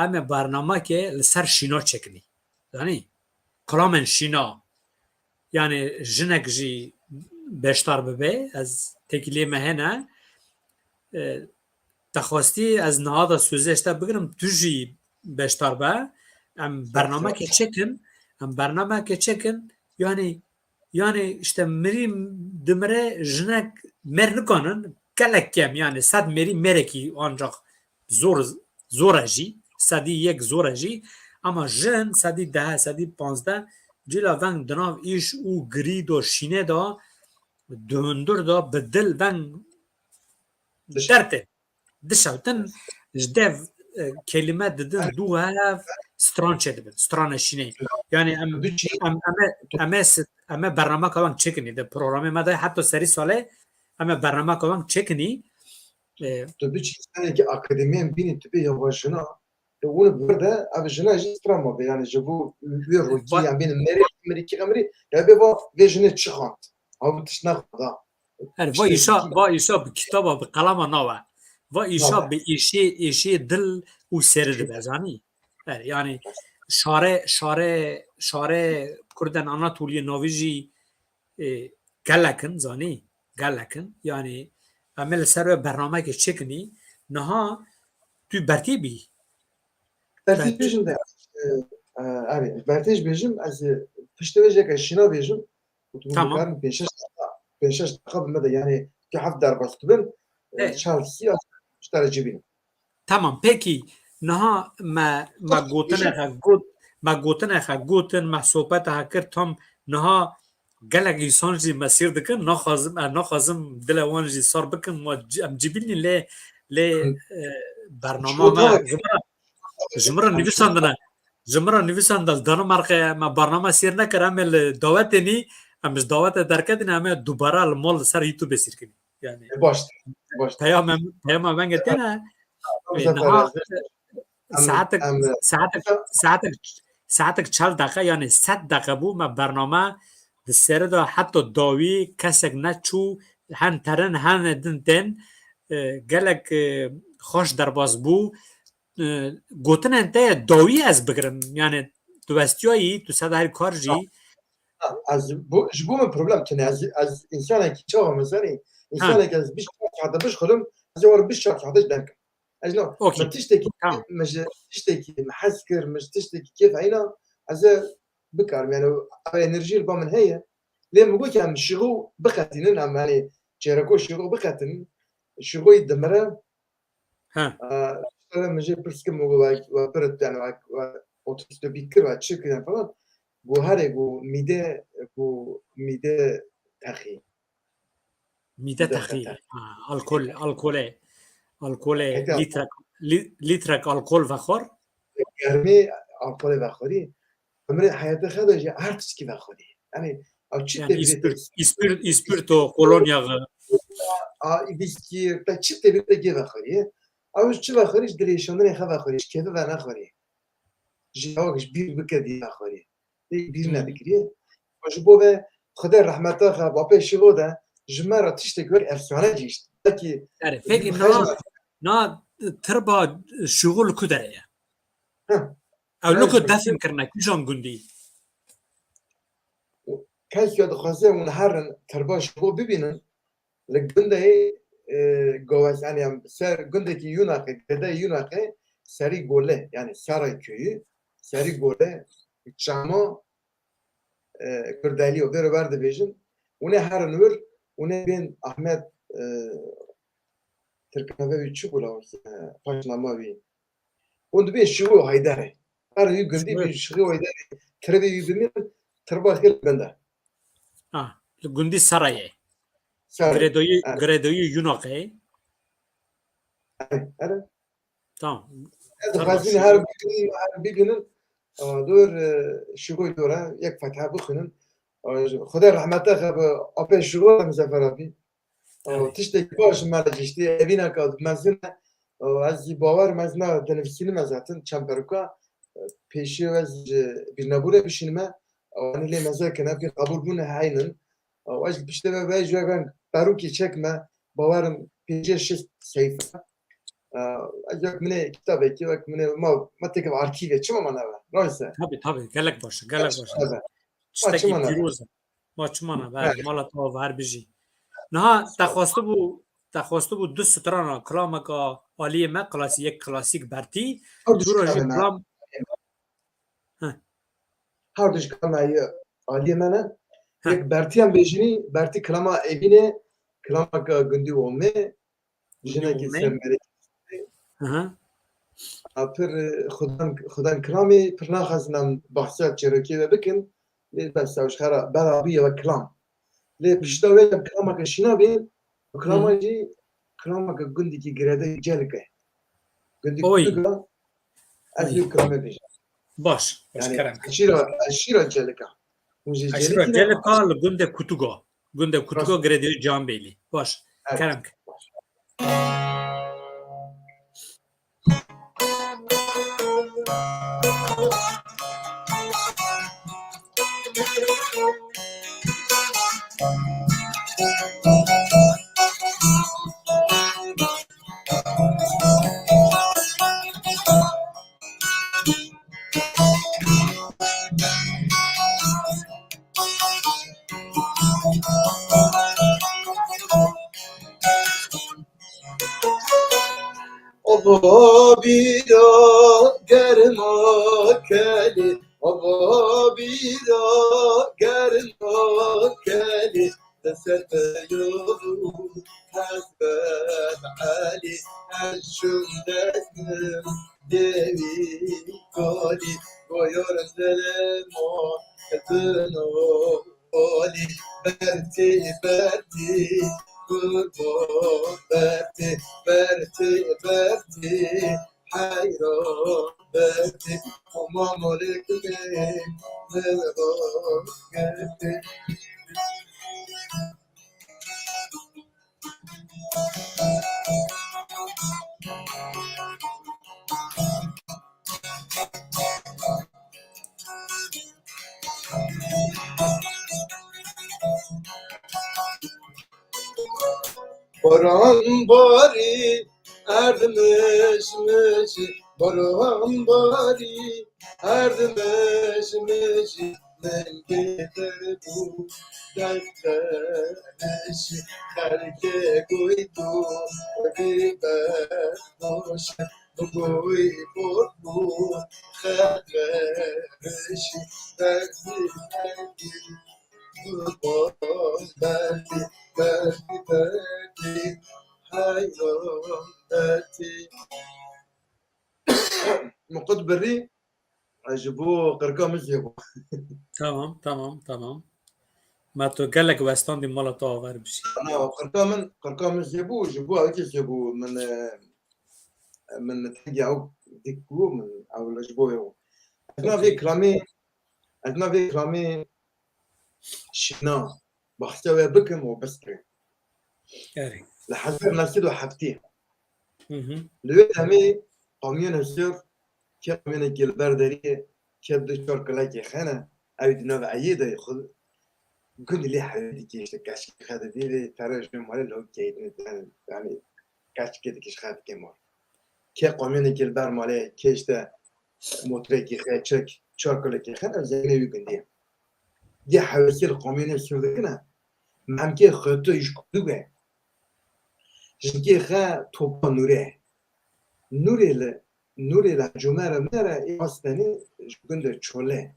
em ê bernamekê li ser şîna çekinî. Zanî? Kilamên şîna. Yani jinek jî beşdar bibe, ez têkiliyê me hene. E, te xwestî ez niha de sözê ji te bigirim, tu jî beşdar be. Em bernamekê çekin, em bernamekê çekin, yani, yani işte mirî dimire jinek mêr nikanin, gelek kem, yani sed mêrî mêrekî ancak zor, zor e jî, sedî yek zor e jî, ama jin sedî deh, sedî panzdeh, cila veng di nav îş û girî de, şînê de, di hundir de, bi dil veng dişewtin. Dişewtin, ji dev, e, kelîme didin dû hev, stran çêdibin, stranê şînê. Yani em, em, em ê, em ê sit-, em ê bernameka wan çêkinî, di programê me de heta serî salê, em ê bernameka wan çêkinî. E, Tu biçî senekî akademiyen bînî, tu bê ya jina, Li wan vir de ev jina jî stran ma be, yani ji bo wê rokî, yan bêne merê, merî kî xemrî, ya bê va vê jinê çi xant. Ew tişt nexwada. Her va îşa, va îşa bi kitaba, bi qelama nawe. Va îşa bi êşê, êşê dil û serê dibe, zanî? Her, yani şare, şare, şare Kurden Anatoliyê navî jî, e, gelek in, zanî? Gelek in. Yani em ê li ser wê bernameyekê çêkinî. Niha tu bertî bî. Bertî bêjim de, e, e, erê, bertî jî bêjim, ez, e, piştî vê jêke şîna bêjim. Û tu Tamam. dikarin pênc şeş deqa, pênc şeş deqa bi me de, yani, tu heft derbas dibin, e, Ê. çar sî, ez ji te re cî bînim. Tamam, peki, niha me, me gotineke got, me gotineke gotin, me sohbeteke kir, tam niha gelek însan jî me sîr dikin, naxwazim, e, naxwazim dile wan jî sar bikim, ma c-, em cî bînî lê, lê, Hı. e, bernama Şo me, tamam. ji min re, ji min re nivîsandine, ji min re nivîsandine, li Danimarkê me bernama sîr nekir, em ê li dawetê nî, em ji dawetê derketin, em ê dubare li mal li ser YouTube sîr kinî. Yani, E, baş, baş. peyama, peyama venge têne, Tamam, e, Zafer, niha, ez- Em, saetek, em, saetek, saetek, saetek çel deqe, yani sed deqe bû, me bername di serê de heta dawî kesek neçû, hen terin, hen din tên, e, gelek, e, xweş derbas bû. E, gotinên te dawî ez bigirim, yani tu westiyayî, tu sed herî kar jî. Ha, ez, bu, ji bo min problem tune. Ez, ez însanekî çawa me zanî? Ha. Însanekî ez bîst çar saete bişixulim, ez ê were bîst çar saete ji dem kim. Ez no, Okey. me tiştekî, Tamam. me ji tiştekî me hez kir, me ji tiştekî kêf heyna, ez ê bikarim. Yani ev enerjî li ba min heye. Lê min got em şixo biqetînin, em, yani çêreko şixo biqetînin. Şixoyî dimire. Ha. Aa, işte min jê pirs kir, min got we, we pirit, yani we, we otostopî kir, we çi kirin falan. Got herê, got mîde, got mîde texî. Mîde Mîde texî. texî. Ha, alkol, alkolê, alkolê Heta- lîtrek, lî-, lîtrek alkol vexwar. Germê alkolê vexwarî. Emrê heyetê xwe de jî her tiştkî vexwarî. Yani ew çi Yani tevî îspirt, îspirt, îspirto, kolonya ve. A, viskî, te çi tevî te gê vexwarî. Ew çi vexwarî, ji dilêşandinê xwe vexwarî, ji kêfê ve nexwarî. Ji hewa ji bîr bike dî vexwarî. Lê bîr Hmm. nedikirî. Ji bo ve Xwedê rehmeta xwe, bapê Şîxo de ji me re tiştek wek efsane cihişt. Belkî Erê, peki na, na tirba Şîxo li ku derê ye? Heh. Ew li ku defn kirine, kîjan gundî? Kes ya dixwaze hûn herin tirba Şîxo bibînin, li gundê, e, Govez, yani em ser gundekî Yunaqê, girêdayî Yunaqê, Serî Gole, yani Saray Köyü, Serî Gole, çama, e, Kurdeliyo, vêro ber dibêjin. Hûn ê herin wir, hûn ê bên Ahmet, e, Tirknave wî çi bû la, e, paşnama wî. Hûn dibên Şîxo Heyderê. Her wî gundî Şîxo. Bê Şîxo Heyderê. Tiribê wî bimînin, tirba xêl bende. Ha, li gundî Serayê. Serayê. Girêdoyî, Evet. Girêdoyî Yunaqê. Evet, evet. Tamam. Ez dixwazîm her bibînin, her bibînin. Aa, dor, e, Şîxoyê dor e, yek fetha bixwînin. Aa, Xwedê rehmeta xwe bi apê Şîxo re Muzaffer abî. Aa, Evet. Tiştekî baş ji me re gihiştî, evîneka mezin e. Aa, ez jî bawer me ez ne dinivîsînime zaten çend peroka. Pêşiyo ez ji bîrnebûrê bişînime. Aa, wanî lê meze kine, pê qebûl bûne heynin. Aa, ez ji piştê ve ve ji wek perokê çekme. Bawerim pêncî şêst seyfe. Aa, ez wek minê kitabekî, wek minê ma, ma têkeve arkîvê, çima ma nebe? Rayse. Tabii, tabii, gelek baş e, gelek baş e. Çima nebe? Ma Tiştekî çima nebe? Pîroz e. Ma çima nebe? Belê. Mala te ava her bijî. Niha te xwestibû, te xwestibû du strana kilameka aliyê me, klasî, yek klasîk bertî, Her du dûra jî strana me. Kilam. Heh. Her du ji kalama ye aliyê me ne. Heh. Yek bertiyan bêjinî, bertî kilama Evînê, kilameke gundî Omê, jinekî Omê. Ser merê. Aha. A pir, e, xudan, xudan kilamê pir naxwazin em bahsa çêrokê ve bikin. Lê bes ew ji xera bela bûye wek kilam. Lê pişta wê em kilameke şîna bê, kilama Hı. Jî kilameke gundîkî girêdayî Celike. Gundî Oy. Kutuga, ez Oy. Wî kilamê bêjim. Baş, baş, Yani, kerem. Eşîra, eşîra Celika. Hûn jî Eşîra Celikî ne? Celika li gundê Kutuga. Gundê Kutuga Rast. Girêdayî Canbêlî. Baş, Evet. Kerem. Baş. Oba bîra germa kelê, oba bîra germa kelê, deseteyo Hezret Elî, ez çûm destê wî kalî, goyor zelemo etino. Olî, bertî, bertî, qurban, bertî, bertî, bertî, heyran, bertî, Homa molik me, bertî. Baran barî, erd mij mij, baran barî, erd mij mij, min bêtir bû, dest xelişî, xelkê goytû, bê berdoş. Bûyî bor bû, xetrişî, berfî, berfî, qurban, berfî, berfî, berfî, heyran, berfî. Miqut birî, ji bo qirka min jê bû. Tamam, tamam, tamam. Me tu gelek westandî, mala tu aver bişî. Na, qirka min, qirka min jê bû, ji bo ew jê bû min, e, min tengî ew dik bû, min ew li ji bo wê bû. Ez na vê Okey. kilamê, ez na vê kilamê şîna, behsa wê bikim û biskirim. Erê. Li hezar neh sed û heftê. Hı hı. Li wê demê qamiyonê sor, kê qamiyonekî li ber deriyê, kê du çar kulekê xene, ew di nav eyê de xwe gund lê hewî dikê, işte, keşkê xe didî lê tere ji malê li hok keytine, yani, yani, keşkê dikê ji xe dikê mal. Kê qamiyonekî li ber malê, kê işte motorekî xe, çek, çar kulekê xene, ew zemê wî gundî ye. Yê hewesê li qamiyonê sor dikine, memkê xwe tu ji ku dû be. Jinkê xe topa Nûrê. Nûrê li, Nûrê li Ecûmera me re ê astenê ji gundê Çolê.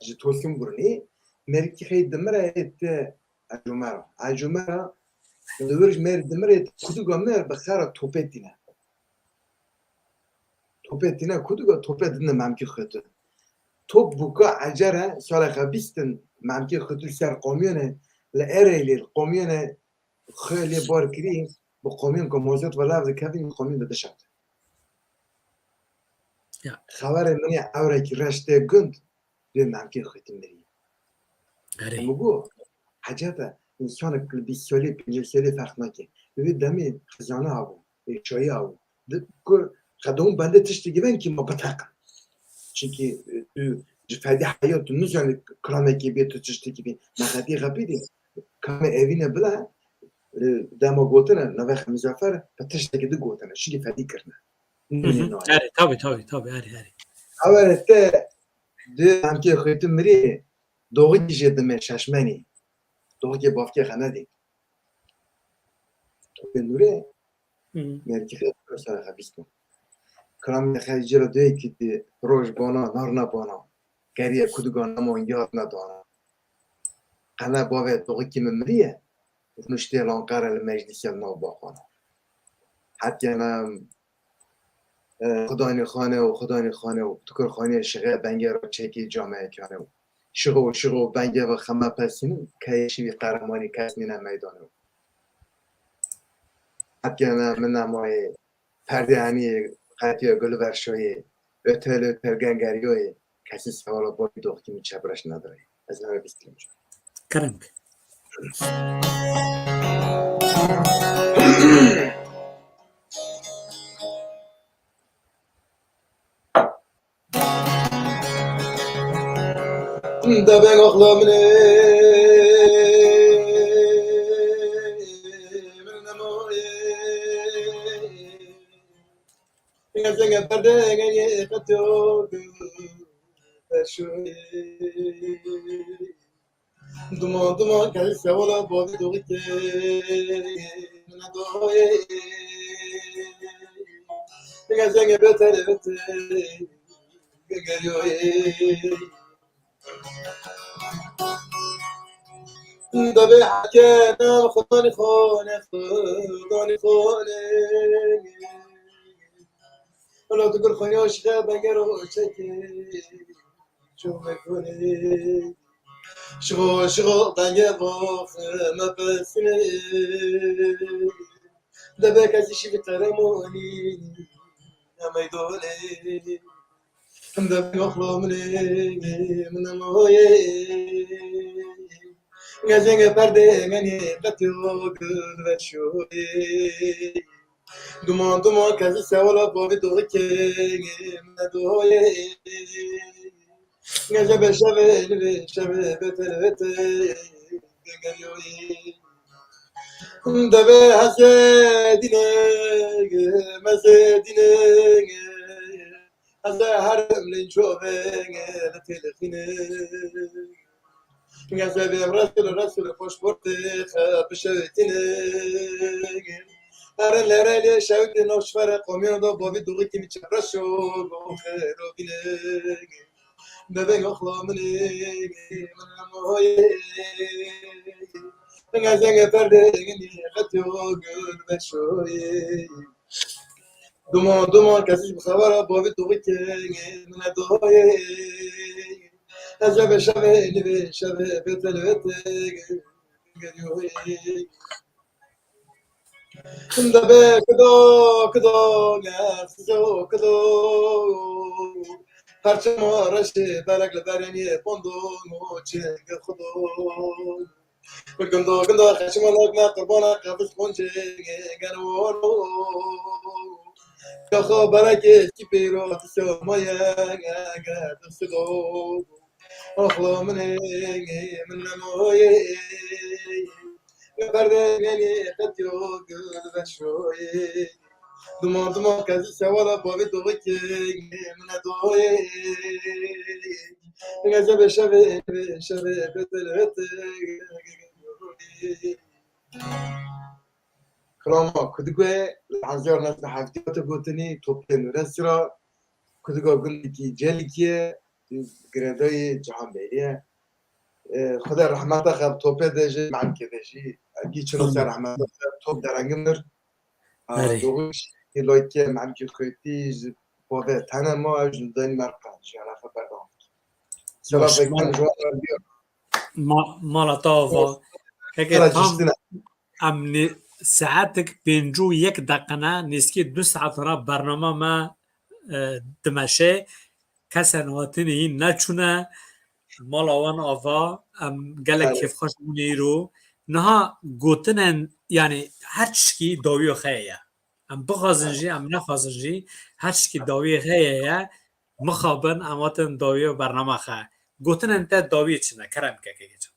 Ji Tosun Burnê, mêrikî xey dimire ê te Ecûmera. Ecûmera li wir ji mêr dimire ê te kuduga me re bi xera topê tîne. Topê tîne kuduga, topê dine memkê xwe tu. Top bûka ecere, sala xwe bîstin, memkê xwe tu li ser qomiyonê, li Ereylê, li qomiyonê, Xwe lê bar kirî, bi qomîn ku mozot ve lav dikevin, qomîn de dişat. Ya. Xeberê min ê ewrekî reş tê gund, dê memkê xwe tu mirî. Erê. Min got, hecet e, însanek li bîst salî, pêncî salî ferq nake. Li vê demê xizane hebû, êşayî hebû. Di, ku xedon bende tiştekî ben kî ma biteqin. Çunkî, e, tu ji fedî heyat tu nizanî kilamekî bê, tu tiştekî bê. Me xetî xepî dî. Kamê evîne bila, e, dema gotine, navê Xemî Cafer, bi tiştekî di gotine. Çunkî fedî kirine. Hı hı. Nê, nê, nê. Erê, tabii, tabii, tabii, erê, erê. Ewere te di emkê xwe tu mirî, doğikî jê dime şeşmenî. Doğikê bavkê xenedî. Topê Nûrê, Hı. Mêrikî xêr, sere xebîstin. Kilamê xeyr jê re duyê ki di roj bana, narna bana. Geriye kudiga nema yad nedana. Qene bavê doğikî min miriye. Rûniştê Lanqere li meclîsê li nav baxana. Hetiye ne, e, Xudanî xane û Xudanî xane û Tukur xanê şixe bengê re çekî cameyekane û şixo û şixo bengê ve xeme pesînin, keyê şivî qeremanî kes nîne meydanê û. Hetiye ne min nemayê, perdê henî qetiye Gulîver Şoyê, otel otel gengeriyoyê, kesî sewala bavî doxkî min çebreş nedirê. Ez nebe bîst kilometre. Kerem. Debeng oxla min ê, min nemoyê. Gezenge berde, gezenge qetyo, perşoyê. Duman, duman, kezî sewala bavê doxikê, min nedoyê. Gezenge betere, betere, gegeriyoyê. Dibê heke nav xwe danî xwe ne, xwe danî xwe ne. Wela tu gul xwe ya şixe beger û çekê çûme gulê. Şixo, şixo benge bo xwe me pesine. Debe kesî şîvî qeremonî, em ey dolê. Em de yoxlo min ê, min emoyê. Gezenge perdê menê, qetyo gul ve şoyê. Duman, duman, kezî sewala bavê doxikê, min nedoyê. Gece beşe ve, ve, şeve, bete, bete, geliyoyê. Debe heze dine, meze dine, heze herem lin çove, le telefine. Geze ve Resul, Resul, pasportê xe bişewitine. Ere lere lê şewitine, şvere komiyona da bavi duğu kimi çepreşo, go xerobine. Bebek oxla min ê, min emoyê. Min gezenge perdê, min qetyo gul beşoyê. Duman, duman, kesî bi xebera bavê doxikê, min nedoyê. Ez eve şevê, nivê şevê, betel vete, geliyoyê. Debe kido, kido, ne, sizo, kido. Perçema reşê, belek li bereniyê, pondo, mo, çênge xudo. Gundo, gundo, xeşima lak me, qurbana, qefiz, qoncê, geno, ro. Kaxa, belekê, sipêro, tisyo, maye, ge, ge, disido. Axlo min ê, min nemoyê. Berde menê qetyo gul ve şoyê. Duman, duman, kezî sewala bavê doxikê, min nedoyê. Geze be şevê, be şevê, be telvete. Kirama, ku digoye, li hezar neh sed û heftê hate gotinî, topê Nûresî ra, ku digo gundekî Celikî ye, girêdayî Cihanbêrî ye. E, Xweda rehmeta xwe bi topê de jî, melikê de jî, gî çino ser rehmeta xwe, top derengî mir. A, Erê. Doğuş, Loyke, melikê Xwêtî, ji bavê tene ma, ew ji Danimarka, jiyana xwe berdewam kir. Baş, Selam mal-, bekliyorum, Juan Rabia. Ma-, mala te ava. Keke Kara tam ciştine. Em nê-, saetek pêncî û yek deqe ne, nêzîkî du saet re bernama me, e, dimeşe. Kesen hatinê hîn neçûne. Mala wan ava, em gelek Evet. kêfxweş bûne îro. Niha gotinên, yanî her tişkî dawiya xwe ye. Em bixwazin Evet. jî, em nexwazin jî, her tişkî dawiyê xwe ye, mixabin, em hatin dawiya bernama xwe. Gotinên te dawiyê çi ne? Kerem ke, keke can.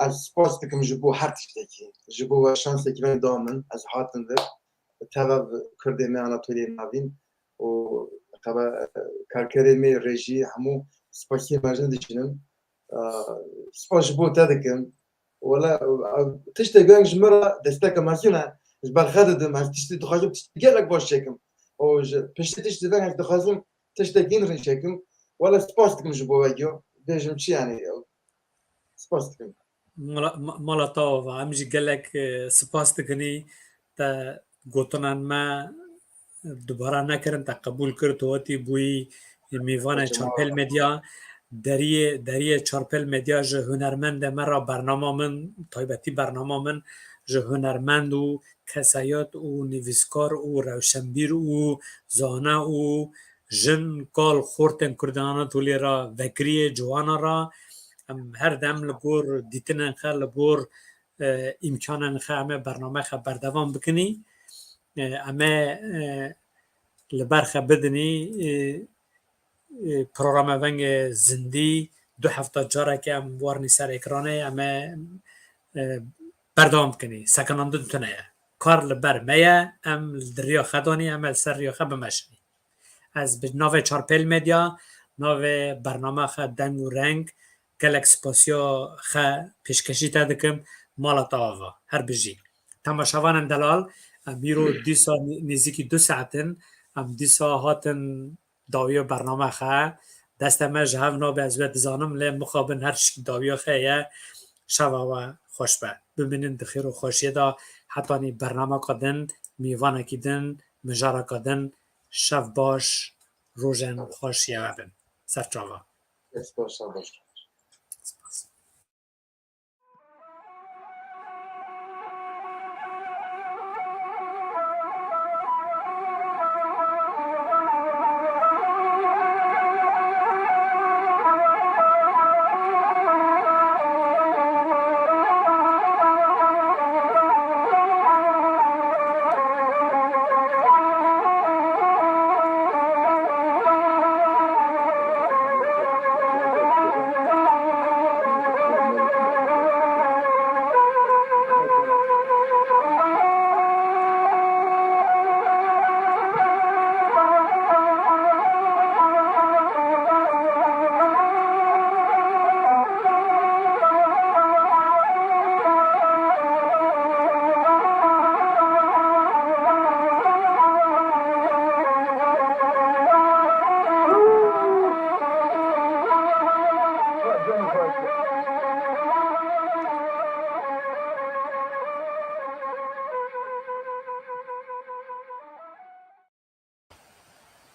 Ez spas dikim ji bo her tiştekî. Ji bo we şansekî me da min, ez hatim vir. Teva Kurdê me Anatoliyê Navîn û xebe, karkerê me rejî hemû spasiyê mezin dişînim. Spas ji bo te dikim. Wele, ev tiştê geng ji min re desteke mezin e. Ji ber xwe didim, ez tiştê dixwazim, tiştê gelek baş çêkim. Û ji piştî tiştê veng ez dixwazim tiştekî din çêkim. Wele spas dikim ji bo we giyo. Bêjim çi yani? Spas dikim. Mala, ma-, mala te ava. Em jî gelek, e, spas dikinî. Te gotinan me dubara nekirin, te qebûl kir, tu hatî bûyî mêvanê Çarpêl Medya. Deriyê, deriyê Çarpêl Medya ji hunermendê me re bernama min, taybetî bernama min ji hunermend û kesayet û nivîskar û rewşenbîr û zana û jin, kal, xortên Kurdên Anatoliyê re vekiriyê, ciwana re. Em her dem li gor dîtinên xwe, li gor e, îmkanên xwe em ê bername xwe berdewam bikinî. E, em ê, e, li ber xwe bidinî, e, e, programa vengê zindî, du hefta careke em warnî ser ekranê, em ê, e, berdewam bikinî. Sekinandin tune ye. Kar li ber me ye, em li riya xwe danî, em ê li ser riya xwe bimeşinî. Ez bi navê Çarpêl Medya, navê bernama xwe Deng û Reng, gelek spasiya xwe pêşkêşî te dikim, mala te ava. Her bijî. Temaşevanên delal, em îro dîsa nê-, nêzîkî du saet in, em dîsa hatin dawiya bernama xwe. Destê me ji hev nabe, ez wê dizanim, lê mixabin her tişkî dawiya xwe ye. Şeva we xweş be. Bimînin di xêr û xweşiyê de, hetanî bernameka din, mêvanekî din, mijareka din. Şev baş, rojên xweş ye we bin. Ser çava. Dest baş, sağ baş.